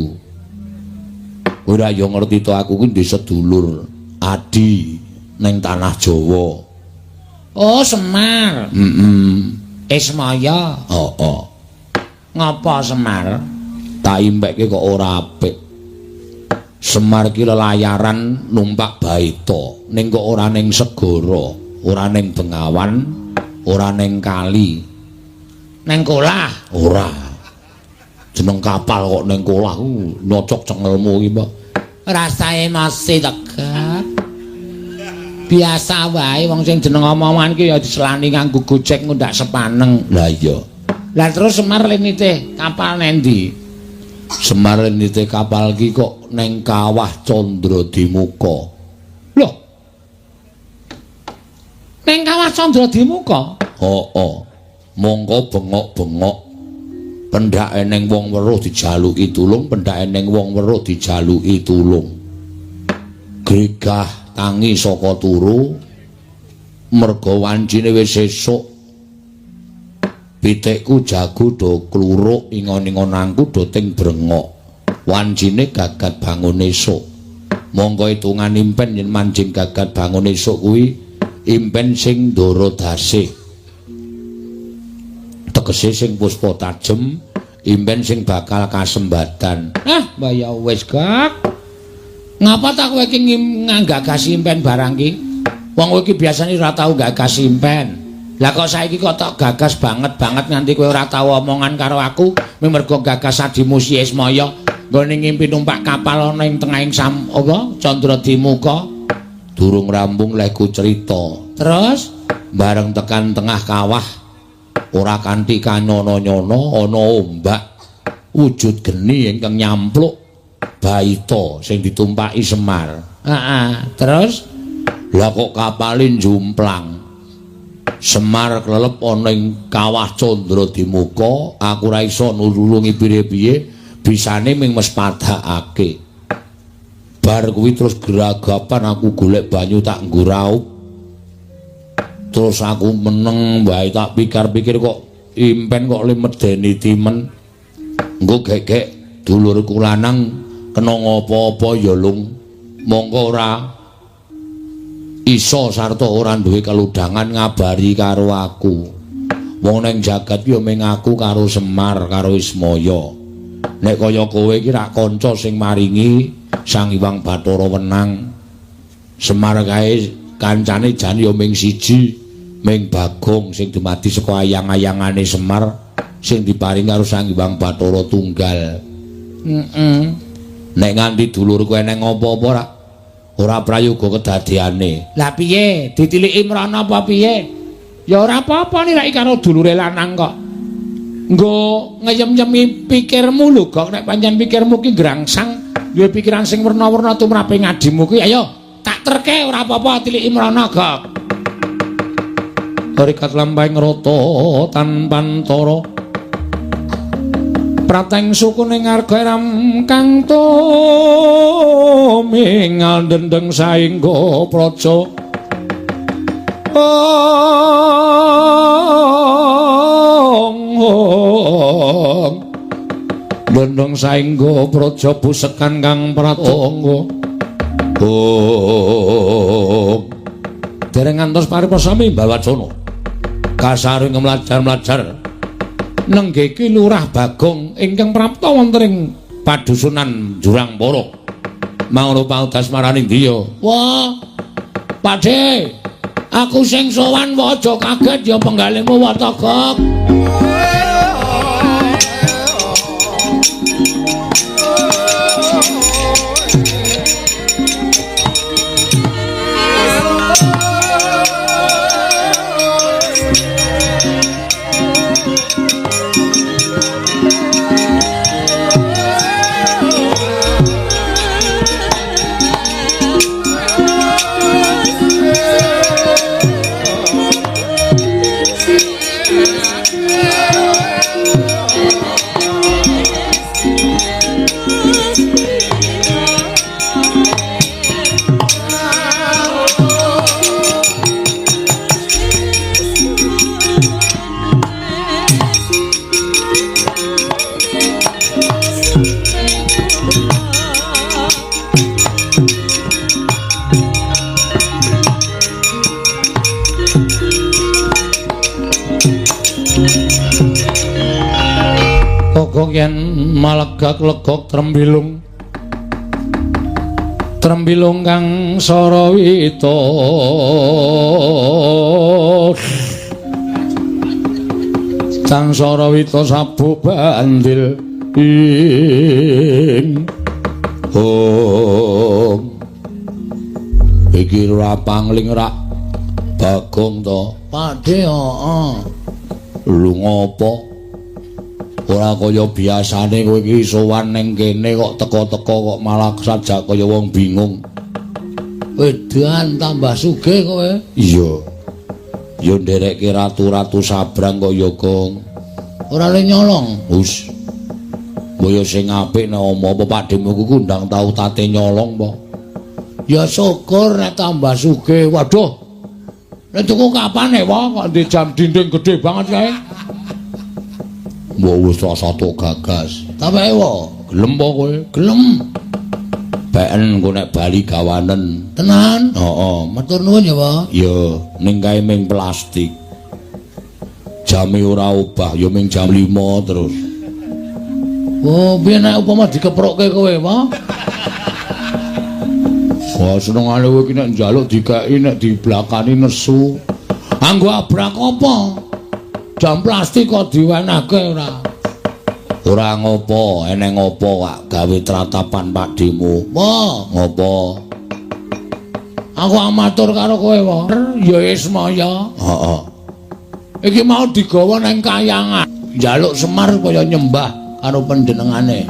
Ora ya ngerti to aku kuwi ndek sedulur adi ning tanah Jawa. Oh, Semar. Heeh. Ismaya. Heeh. Ngapa Semar? Tak impekke kok ora apik. Semar ki lelayaran numpak baita, ning kok ora ning segara, ora ning bengawan, ora ning kali. Ning kolah? Ora. Jeneng kapal kok ning kolah ku nyocok cengelmu iki, Mbak. Rasa emosi tegak. Biasa wae wong sing jeneng omongan ki ya diselani nganggo Gojek ngundak sepaneng. Lah iya. Lah terus Semar nitih kapal nendi? Semar nitih kapal ki kok neng kawah Candradimuka. Loh. Neng kawah Candradimuka? Heeh. Mongko bengok-bengok. Pendhake neng wong weruh dijaluki tulung, pendhake neng wong weruh dijaluki tulung. Gregah tangi saka turu. Merga wancine wis esuk. Pitikku jago do kluruk, ingon-ingonanku do ting brengok. Wancine gagat bangun esuk. Mongko hitungan impen yen manjing gagat bangun esuk kuwi impen sing ndara dasih. Tegese sing puspa tajem, impen sing bakal kasembadan. Ah, mbah ya wis, Gak. Ngapa ta kowe iki nggagas impen barang ki? Wong kowe iki biasane ora tau gagas impen. Lah kok saiki kok tok gagas banget-banget nganti kowe ora tau omongan karo aku, mergo gagas adimu si Ismaya nggone ngimpi numpak kapal ana ing tengahing sam apa Candradimuka. Durung rampung lehku cerita. Terus bareng tekan tengah kawah ora kanthi kanyono-nyono ana ombak wujud geni ingkang nyampluk baita sing ditumpaki Semar. Heeh, terus lah kok kapale njumplang. Semar klelep ana ing kawah Candradimuka, aku ora iso nulungi piye-piye, bisane ming mespadakake. Bar kuwi terus geragapan aku golek banyu tak nggo raup. Terus aku meneng wae tak pikir-pikir kok impen kok le medeni timen. Engko gek-gek dulurku lanang kena ngapa-apa ya Lung. Mongko ora iso sarta ora duwe keludangan ngabari karo aku. Wong neng jagat ya ming aku karo Semar karo Ismaya. Nek kaya kowe iki rak kanca sing maringi Sang Hyang Bathara wenang. Semar kae kancane jan ya ming siji, ming Bagong sing dumadi saka ayang-ayangane Semar sing diparing karo Sang Hyang Bathara tunggal. Heeh. Nek nganti dulurku eneng apa-apa ora ora prayoga kedadeane. Lah piye? Ditiliki mrana apa piye? Ya ora apa-apa niraki karo dulure lanang kok. Nggo ngeyem-yemi pikirmu lho, Gok. Nek pancen pikirmu ki ngrangsang, duwe pikiran sing werna-werna tumrape ngadimu kuwi, ayo tak terke ora apa-apa tiliki mrana, Gok. Rikat lampahing rata tanpantara. Prateng sukune ngarga ram kang tumingal dendeng saengga praja. Ong dendeng saengga praja busekan kang pratangga. Ong dereng ngantos paripasami Balwacana. Kasaring mlajar-mlajar nenggih Ki Lurah Bagong ingkang prapta wonten ing padusunan Jurang Poro. Mangono paudas marani ndi ya? Wah, Pakde, aku sing sowan wae aja kaget ya penggalihmu Watagok. Kogong yen malegak-legok trembilung trembilung kang sarawita kang sarawita sabuk bandil ing om iki ora pangling rak Bagong to Pakde heeh lho ngopo ora kaya biasane kowe iki sowan ning kene kok teka-teka kok malah sajak kaya wong bingung. Wedan tambah sugih kowe. Iya. Ya nderekke ratu-ratu sabrang kok ya, Gong. Ora le nyolong. Hus. Mbok sing apik nek omong apa Pakdemu ku kundang tau tate nyolong apa? Ya syukur nek tambah sugih. Waduh. Nek tuku kapan e, wong kok ndek jam dinding gedhe banget kae. Mbok wis satu gagas. Tambah ewa. Gelem apa kowe? Gelem. Beken engko nek bali gawanen. Tenan? Heeh. Matur nuwun ya, Pak. Ya, ning kae ming plastik. Jame ora obah, ya ming jam 5 terus. Oh, piye nek upama dikeprokke kowe, Pak? Wah, senengane kowe iki nek njaluk dikeki nek diblakani nesu. Anggo abrak apa? Jam plastik kok diwenehke ora? Ora ngopo, eneng ngopo kok gawe tratapan Pakdemu. Wah, ngopo? Aku amatur karo kowe, Pak. Ya Ismaya. Heeh. Iki mau digawa nang kayangan. Njaluk Semar kaya nyembah karo panjenengane.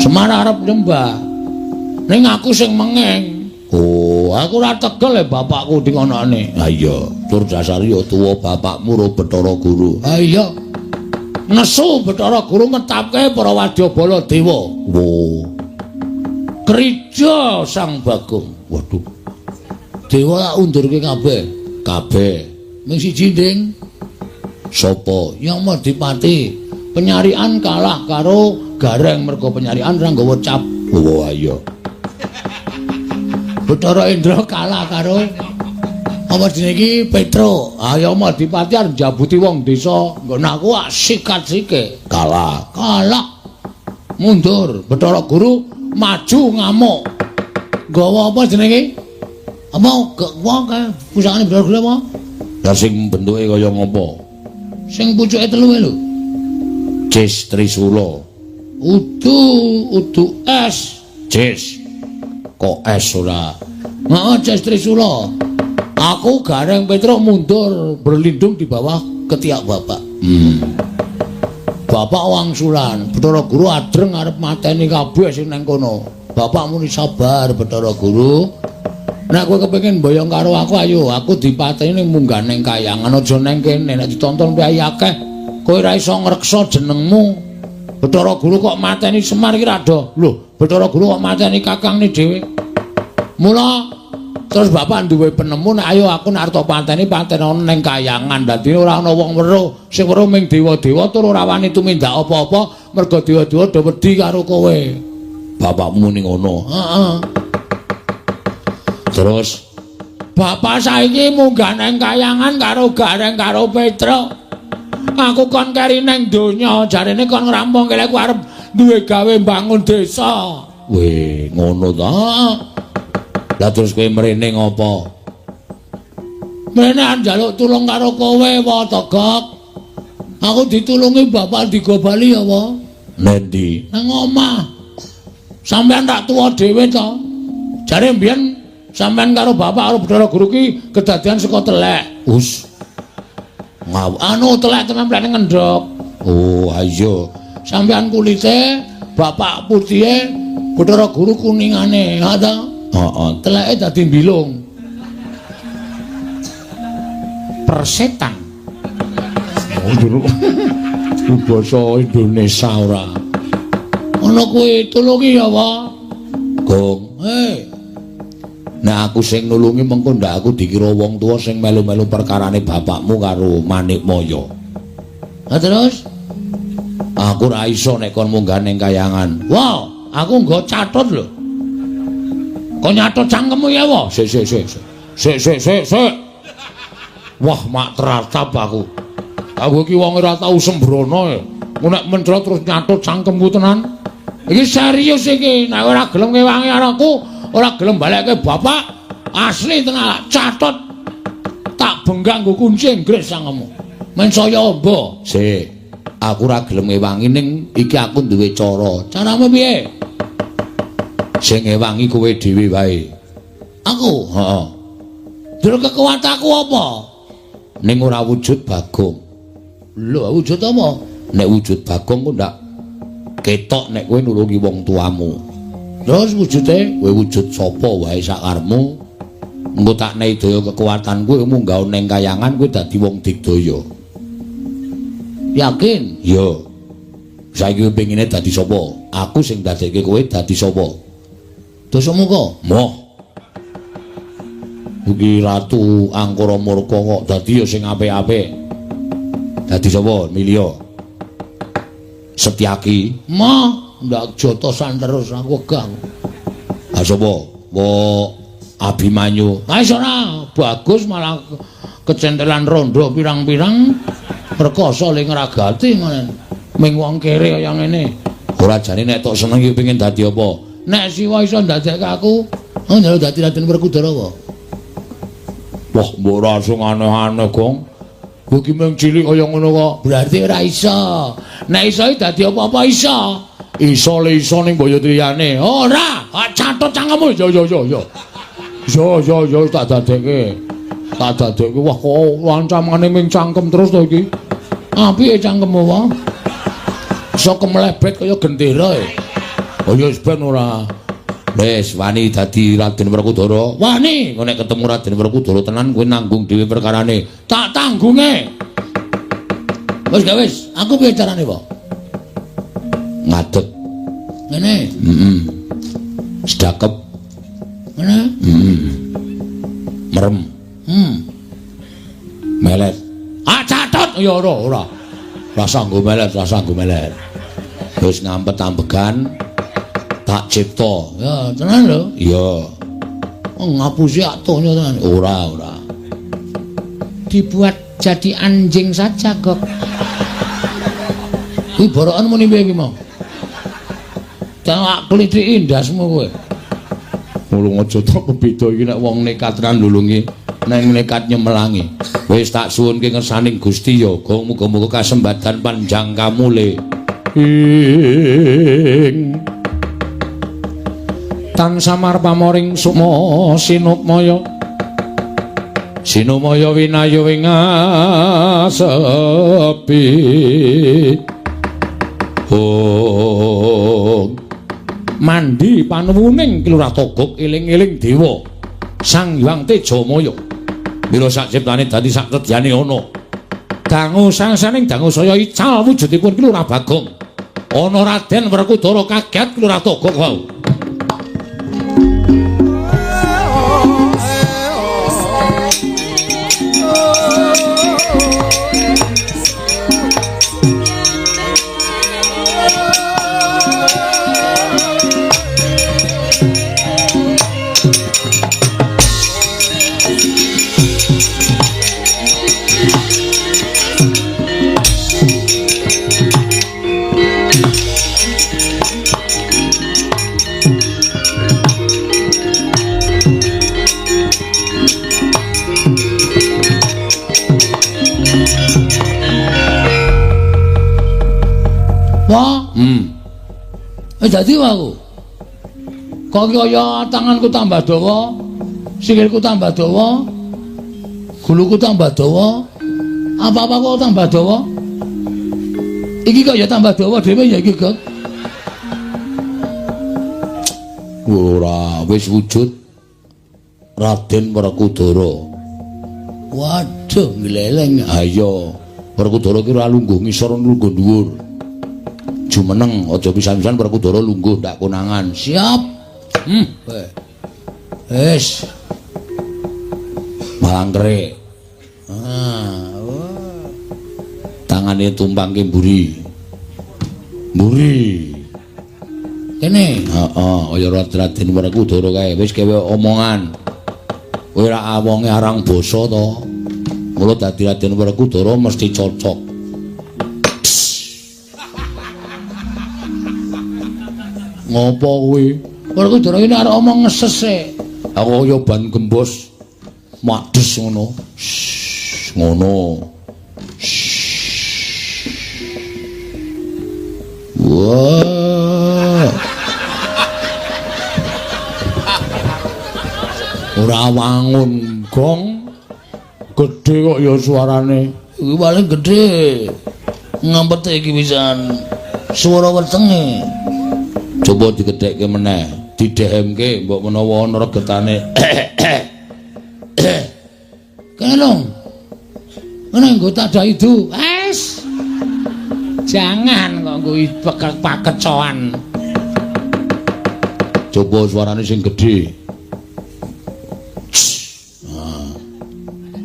Semar arep nyembah. Ning aku sing mengeng. Oh, aku ora tegel e bapakku dingonone. Ha iya, tur dasare ya tuwa bapakmu ro Bathara Guru. Ha iya. Nesu Bathara Guru ngetapke para wadyabala dewa. Wo. Krija Sang Bagong. Waduh. Dewa tak undurke kabeh. Kabeh. Ming siji, Ding. Sapa? Yang Madipati. Penyarian kalah karo Gareng mergo penyarian ora nggawa cap. Oh, iya. Bathara Indra kalah karo apa jenenge iki Petro. Ayo Madipati arep njabuti wong desa. Nggon aku sikat sike. Kalah. Kalah. Mundur, Bathara Guru maju ngamuk. Nggawa apa jenenge? Apa wong kae pusakane Bathara Guru apa? Lah sing bentuke kaya ngopo? Sing pucuke telu lho. Cis Trisula. Udu, udu es. Cis. Kok es ora? Heeh, Cis Trisula. Aku Gareng Petruk mundur berlindung di bawah ketiak bapak. Bapak wangsulan, Bathara Guru adreng arep mateni kabeh sing nang kono. Bapak muni sabar Bathara Guru. Nek kowe kepengin mboyong karo aku ayo, aku dipateni ning munggah ning kayangan aja nang kene nek ditonton piye akeh. Kowe ora iso ngreksa jenengmu. Bathara Guru kok mateni Semar iki rada. Lho, Bathara Guru kok mateni kakangne dhewe. Mula terus bapak duwe penemu nek ayo aku nek arep pateni patenono ning kayangan. Dadi ora ana wong weruh, sing weruh ming dewa-dewa tur ora wani tumindak apa-apa mergo dewa-dewa do wedi karo kowe. Bapakmu muni ngono. Heeh. Terus bapak saiki munggah nang kayangan karo Gareng karo Petruk. Aku kon keri nang donya, jarene kon ngrampungke aku arep duwe gawe mbangun desa. Weh, ngono ta? Lah terus kowe mrene ngopo? Mrene njaluk tulung karo kowe, wa Togok. Aku ditulungi bapak digo bali ya, wa. Nendi? Nang omah. Sampeyan tak tuwa dhewe to. Jare mbiyen sampeyan karo bapak karo Bathara Guru ki kedadian saka telek. Us. Ngaw anu telek tenan plene ngendhok. Oh, ayo. Sampeyan kulite, bapak putihe, Bathara Guru kuningane, ha ta? Heeh. Teleke dadi mbilung. Persetan. Oh, jero. Basa Indonesia ora. Ngono kuwi tulungi ya, Wa. Gong. Hei. Nek aku sing nulungi mengko ndak aku dikira wong tuwa sing melu-melu perkarane bapakmu karo Manikmaya. Lah terus aku ora iso nek kon munggah ning kayangan. Wah, aku nggo catut lho. Kok nyatut cangkemmu ya, Wa? Sik sik sik. Sik sik sik sik. Wah, mak teratap aku. Aku iki wong ora tau sembrono ya. Nek mencrot terus nyatut cangkemku tenan. Iki serius iki, nek ora gelem ngewangi anakku, ora gelem balekke bapak, asli tenan catut. Tak benggang nggo kunci Inggris cangkemmu. Men saya amba. Sik. Aku ora gelem ngewangi ning iki aku duwe cara. Caramu piye? Sing ngewangi kowe dhewe wae. Aku? Heeh. Dul kekuatanku apa? Ning ora wujud Bagong. Lho, wujud apa? Nek wujud Bagong ku ndak ketok nek kowe nulungi wong tuamu. Terus wujude kowe wujud sapa wae sakarmu. Engko tak nehi daya kekuatan kowe munggah ning kayangan kowe dadi wong digdaya. Yakin? Iya. Saiki kowe pengine dadi sapa? Aku sing dadekke kowe dadi sapa? Dasamuka? Moh. Iki Ratu Angkara Murka kok dadi ya sing apik-apik. Dadi sapa? Milio. Setyaki. Moh, ndak jotosan terus aku wegah. Ha sapa? Wo Abimanyu. Ha iso ora, bagus malah kecentelan rondo pirang-pirang rekoso le ngragati ngene. Ming wong kere kaya ngene. Ora jane nek tok seneng iki pengin dadi apa? Nek Siwa iso ndadekke aku, oh njaluk dadi Raden Werkudara apa? Wah, mbok ora sing aneh-aneh, Gong. Kowe iki mung cilik kaya ngono kok. Berarti ora iso. Nek iso iki dadi apa-apa iso. Iso le iso ning boyo liyane. Ora, catut cangkemmu. Yo yo yo yo. Yo yo yo tak dadekke. Tak dadekke. Wah, kok ancamane ming cangkem terus to iki. Apike cangkemmu wae. Iso kemlebet kaya gendera e. Oh ya wis ben ora. Wis wani dadi Raden Werkudara. Wani. Engko nek ketemu Raden Werkudara tenan kowe nanggung dhewe perkarane. Tak tanggunge. Wis gak wis, aku piye carane, Pak? Ngadeg. Ngene. Heeh. Sedakep. Ngene. Heeh. Merem. Melet. Ah catut ya ora ora. Rasa nggo melet, rasa nggo melet. Wis ngampet ambegan. Tak cipta. Ya, tenan lho. Iya. Oh, ngapusi atonya tenan. Ora, ora. Dibuat jadi anjing saja, Gok. Kuwi borokan muni piye iki mau? Tak klithiki ndasmu kowe. Mulung aja tok beda iki nek wong nekat ra nulungi, neng nekat nyemelangi. Wis tak suwunke ngersaning Gusti Yoga, muga-muga kasembatan panjang kamule. Ing tan samar pamoring sukma sinukmaya. Sinumaya winayu ing asepi. Oh. Mandi panuwuning Ki Lurah Togog eling-eling dewa Sang Hyang Tejamaya. Mila sak ciptane dadi sak tedyane ana. Dangu sangsaning dangu saya ical wujudipun Ki Lurah Bagong. Ana Raden Werkudara kaget Ki Lurah Togog wau. Wah. Dadi aku. Kok kaya tanganku tambah dawa, sikilku tambah dawa, guluku tambah dawa, apa-apa kok tambah dawa. Iki kok ya tambah dawa dhewe ya iki, Gok. Ora, wis wujud Raden Werkudara. Waduh, ngleleng. Ha iya, Werkudara ki ora lungguh ngisor lungguh dhuwur. Jumeneng aja pisan-pisan Werkudara lungguh ndak konangan. Siap. Wis. Malangkerik. Ah, wah. Tangane tumpangke mburi. Mburi. Kene. Heeh, kaya Raden Werkudara kae wis kewe omongan. Kowe ra wonge arang basa to. Mula dadi Raden Werkudara mesti cocok. Ngopo kuwi? Werkudara iki arep omong ngeses e. Aku kaya ban gembos mades ngono. Ngono. Wah. Ora wangun gong. Gedhe kok ya suarane. Iki paling gedhe. Ngampete iki pisan. Swara wetenge. Coba digedhekke meneh, didhehemke mbok menawa ana regetane. Kene lho. Ngene nggo tak daidu. Wes. Jangan kok nggo pakecoan. Coba suarane sing gedhe. Nah,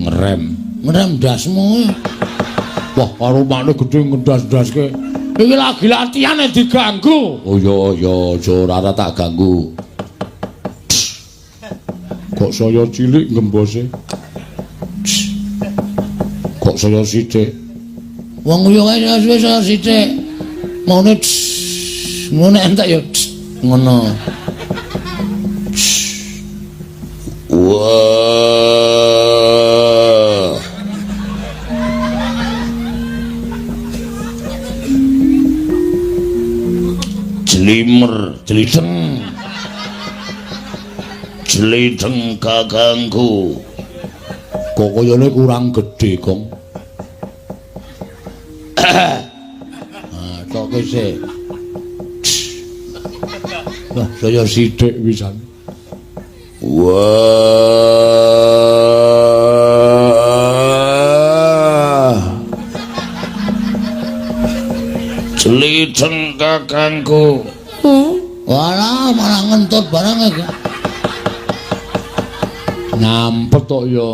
ngerem. Ngerem ndasmu. Wah, karo makne gedhe ngendas-ndaske. Iki lagi latihan diganggu. Oh iya iya, aja ora tak ganggu. Kok saya cilik ngembose. Kok saya sithik. Wong yo kae suwe saya sithik. Maune ngono entek ya ngono. Wah. Jlimer, jlideng. Jlideng kakangku. Kok kayane kurang gedhe, Gong. Ah, tok sik. Wah, saya sithik pisan. Wah. Jlideng kakangku. Walah, malah ngentut barang iki. Ngampet tok ya.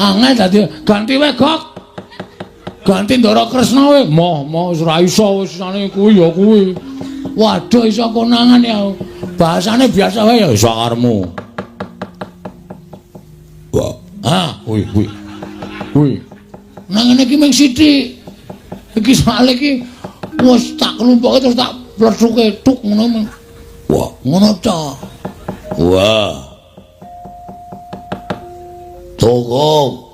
Angel dadi ganti wae, Gok. Ganti Ndara Kresna wae. Moh, moh wis ora iso wis sane kuwi ya kuwi. Waduh iso konangan ya. Bahasane biasa wae ya iso karepmu. Wah, ah, kuwi kuwi. Kuwi. Nang ngene iki mung sithik. Iki soal iki wis tak klumpuke terus tak Plethuke tuk ngono. Wah, ngono ta. Wah. Togok.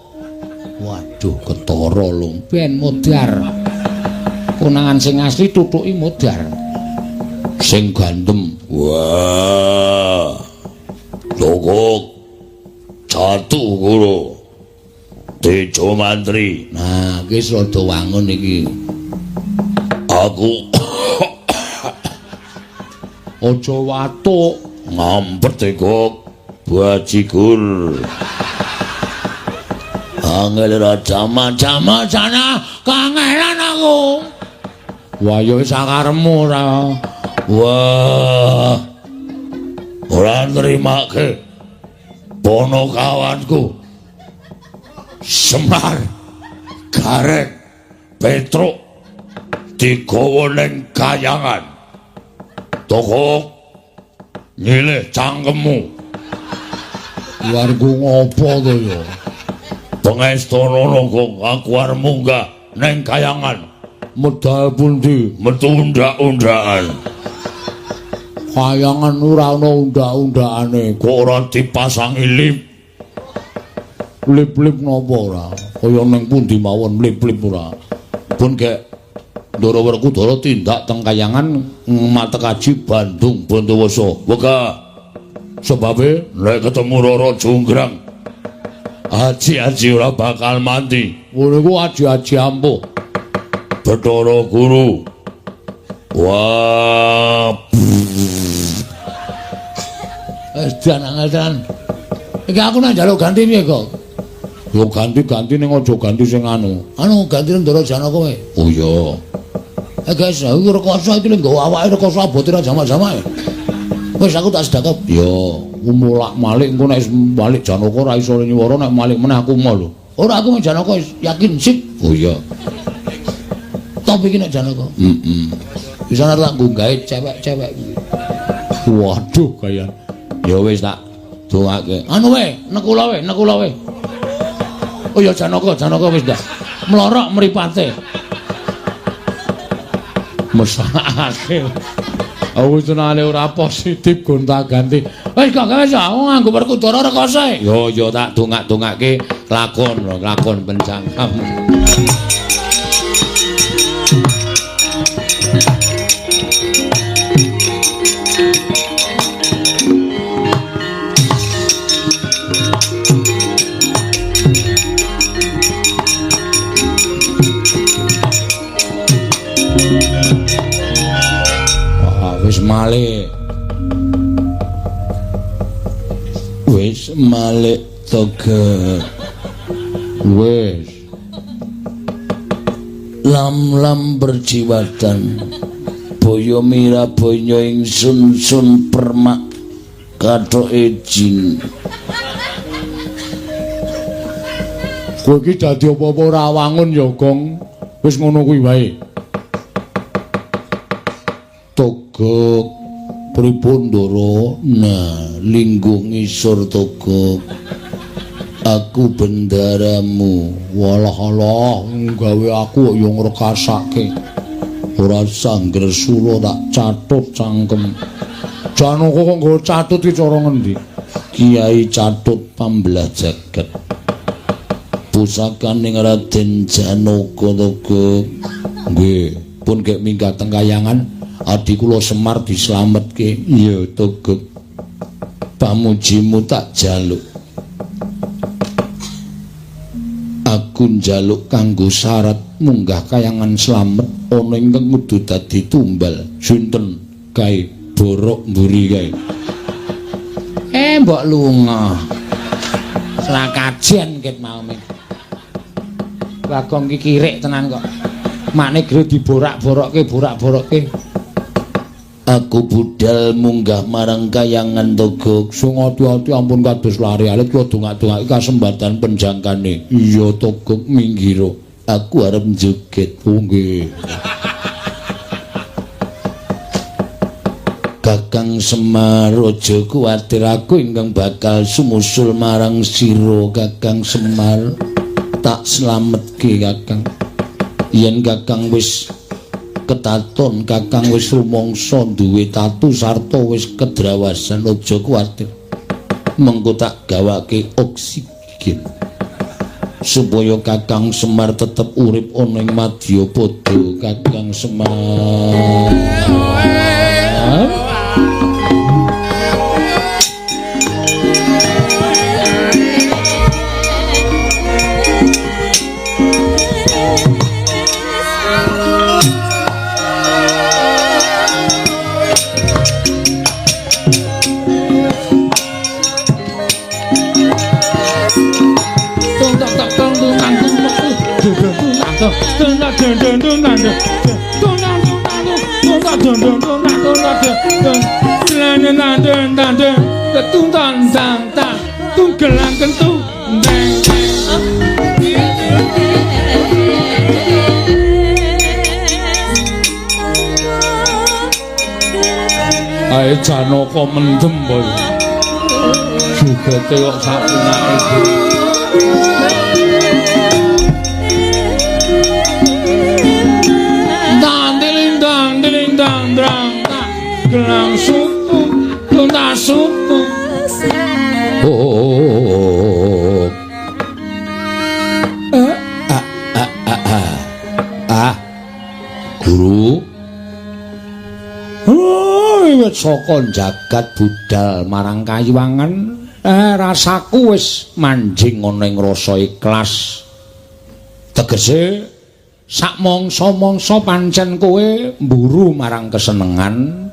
Waduh, ketara lho. Ben modar. Konangan sing asli tutuki modar. Sing gandem. Wah. Togok. Catu guru. Tejo mantri. Nah, iki rada wangun iki. Aku aja watuk. Ngampet kok bajigur. Angel raja macam sana kangelan aku. Wah ya wis sakaremu ora. Wah. Ora nrimake bono kawanku. Semar Gareng Petruk digawa ning kayangan. Toko nyilih cangkemmu. Warga ngopo to ya? Pengestana kok aku arep munggah ning kayangan. Medal pundi? Metu undak-undakan. Kayangan ora ana undak-undakane. Kok ora dipasangi lip? Lip-lip napa ora? Kaya ning pundi mawon lip-lip ora. Pun gek Ndara Werkudara tindak teng kayangan matekaji Bandung Bondowoso. Wegah. Sebabe nek ketemu Rara Jonggrang, aji-aji ora bakal mati. Ngono iku aji-aji ampuh. Bathara Guru. Wah. Wis dan angel tenan. Iki aku nak njaluk ganti piye kok? Yo ganti-ganti ning aja ganti sing anu. Anu ganti Ndara Janaka kowe. Oh iya. Guys, aku rekoso iki lho nggawa awake rekoso abote ra jamak-jamak. Wis aku tak sedekap. Yo, mulak-malik engko nek balik Janaka ora iso nyuwara, nek malik meneh aku mau lho. Ora aku mek Janaka yakin sip. Oh iya. Top iki nek Janaka. Heeh. Bisa tak nggo gawe cewek-cewek iki. Waduh kaya. Ya wis tak dongake. Anu wae, nekula wae, nekula wae. Oh ya Janaka, Janaka wis ndak. Mlorok mripate. Mesakake. Aku senane ora positif gonta-ganti. Wis kok wis aku nganggo Werkudara rekoso. Yo yo tak dongak-dongake lakon, lakon pencangkam. Wis malik. Wis malik toge. Wis. Lam-lam berjiwatan. Boyo miraboyo ingsun sun permak kathoke jin. Kowe iki dadi apa-apa ora wangun ya, Gong. Wis ngono kuwi wae. Togok pripun Ndara? Nah, lingguh ngisor Togok. Aku bendaramu. Walah alah, gawe aku kok ya ngrekasake. Ora sangger sula tak catut cangkem. Janaka kok nggo catut iki cara ngendi? Kiai Catut pambelah jagat. Pusakaning Raden Janaka Togok. Nggih, pun gek minggat teng kayangan. Adi kula Semar dislametke. Iya Togok. Pamujimu tak jaluk. Aku njaluk kanggo syarat munggah kayangan slamet ana ingkang kudu dadi tumbal. Sinten kae borok mburi kae? Mbok lunga. Selakajen ket mau men. Bagong ki kirik tenan kok. Makne gre diborak-borokke, borak-borokke. Aku budal munggah marang kayangan Togok. Sing ati-ati ampun kados lari alit kula dongak-dongake kasembatan penjangkane. Iya Togok minggiro. Aku arep joget. Oh nggih. Kakang Semar aja kuwatir, aku ingkang bakal sumusul marang sira Kakang Semar. Tak slametke Kakang. Yen Kakang wis Ketaton Kakang wis rumangsa duwe tatu sarta wis kedrawasan, aja kuwatir. Mengko tak gawake oksigen supaya Kakang Semar tetep urip ana ing madyapada. Kakang Semar. Ae Janaka mendem boy. Jogete kok sapunake. Gelang suku, tuntas suku. Oh. Guru. Oh, wiwit saka jagat budal marang Kayiwangan, rasaku wis manjing ana ing rasa ikhlas. Tegese sak mangsa-mangsa pancen kowe mburu marang kesenengan.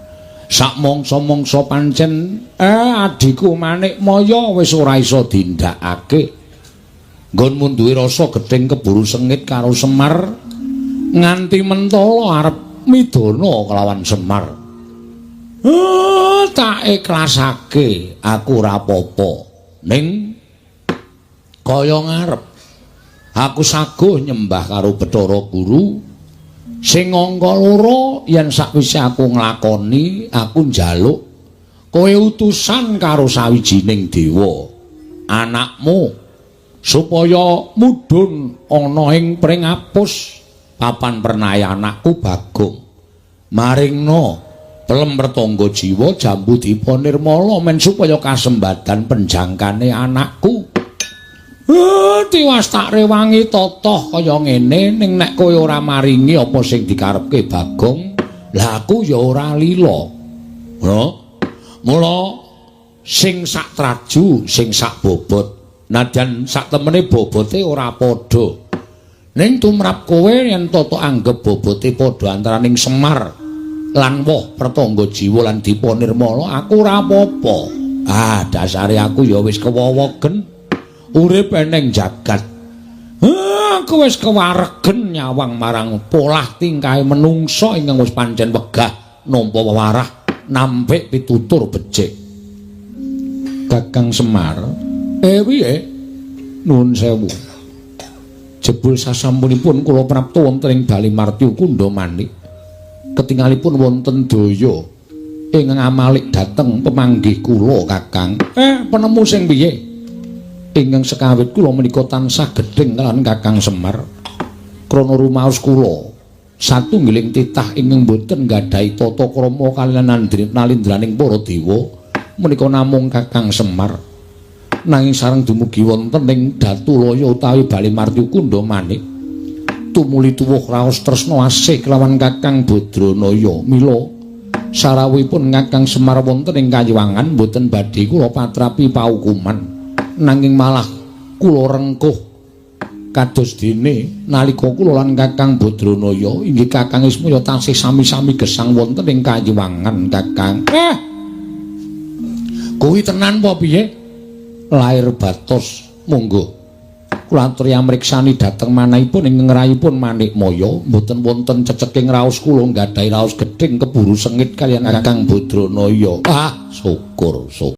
Sak mangsa-mangsa pancen adhiku Manikmaya wis ora iso dindakake. Nggonmu duwe rasa gething keburu sengit karo Semar nganti mentala arep midana kelawan Semar. Tak ikhlasake aku ora apa-apa. Ning kaya ngarep aku saguh nyembah karo Bathara Guru. Sing angka loro yen sakwise aku nglakoni aku njaluk kowe utusan karo sawijining dewa anakmu supaya mudhun ana ing pringapus papan pernayan anakku Bagong maringna pelem pertangga jiwa jambu dipa nirmala men supaya kasembadan penjangkane anakku. Tiwas tak rewangi totoh kaya ngene, ning nek kowe ora maringi apa sing dikarepke Bagong, lah aku ya ora lila. Ngono. Mula sing sak traju, sing sak bobot, nadyan sak temene bobote ora padha. Ning tumrap kowe yen toto anggep bobote padha antaraning Semar lan woh pertangga jiwa lan Dipa Nirmala, aku ora apa-apa. Ah, dasare aku ya wis kewowogen. Urip eneng jagat. Aku wis kewaregen nyawang marang polah tingkahe menungsa ingkang wis pancen wegah nampa wewarah nampik pitutur becik. Kakang Semar, piye? Nuwun sewu. Jebul sasampunipun kula prapta wonten ing Bali Martya Kundha Manik. Ketingalipun wonten daya ingkang amalik dhateng pemanggih kula, Kakang. Penemu sing piye? Ingkang sekawit kula menika tansah gedheng kalawan Kakang Semar krana rumaos kula satunggiling titah ingkang boten nggadahi tata krama kaliyan nalindraning para dewa menika namung Kakang Semar. Nanging sareng dumugi wonten ing Datulaya utawi Bali Martya Kundha Manik tumuli tuwuh raos tresna asih kelawan Kakang Badranaya. Mila sarawuhipun Kakang Semar wonten ing Kayiwangan boten badhe kula patrapi paukuman, nanging malah kula rengkuh kados dene nalika kula lan Kakang Badranaya inggih Kakang Ismaya tansih sami-sami gesang wonten ing Kayiwangan. Kakang, kuwi tenan apa piye? Lair batos monggo kula aturi amriksani dhateng manahipun ing ngrayipun Manikmaya mboten wonten ceceking raos kula nggadahi raos gedhing keburu sengit kaliyan Kakang Badranaya. Ah, syukur syukur.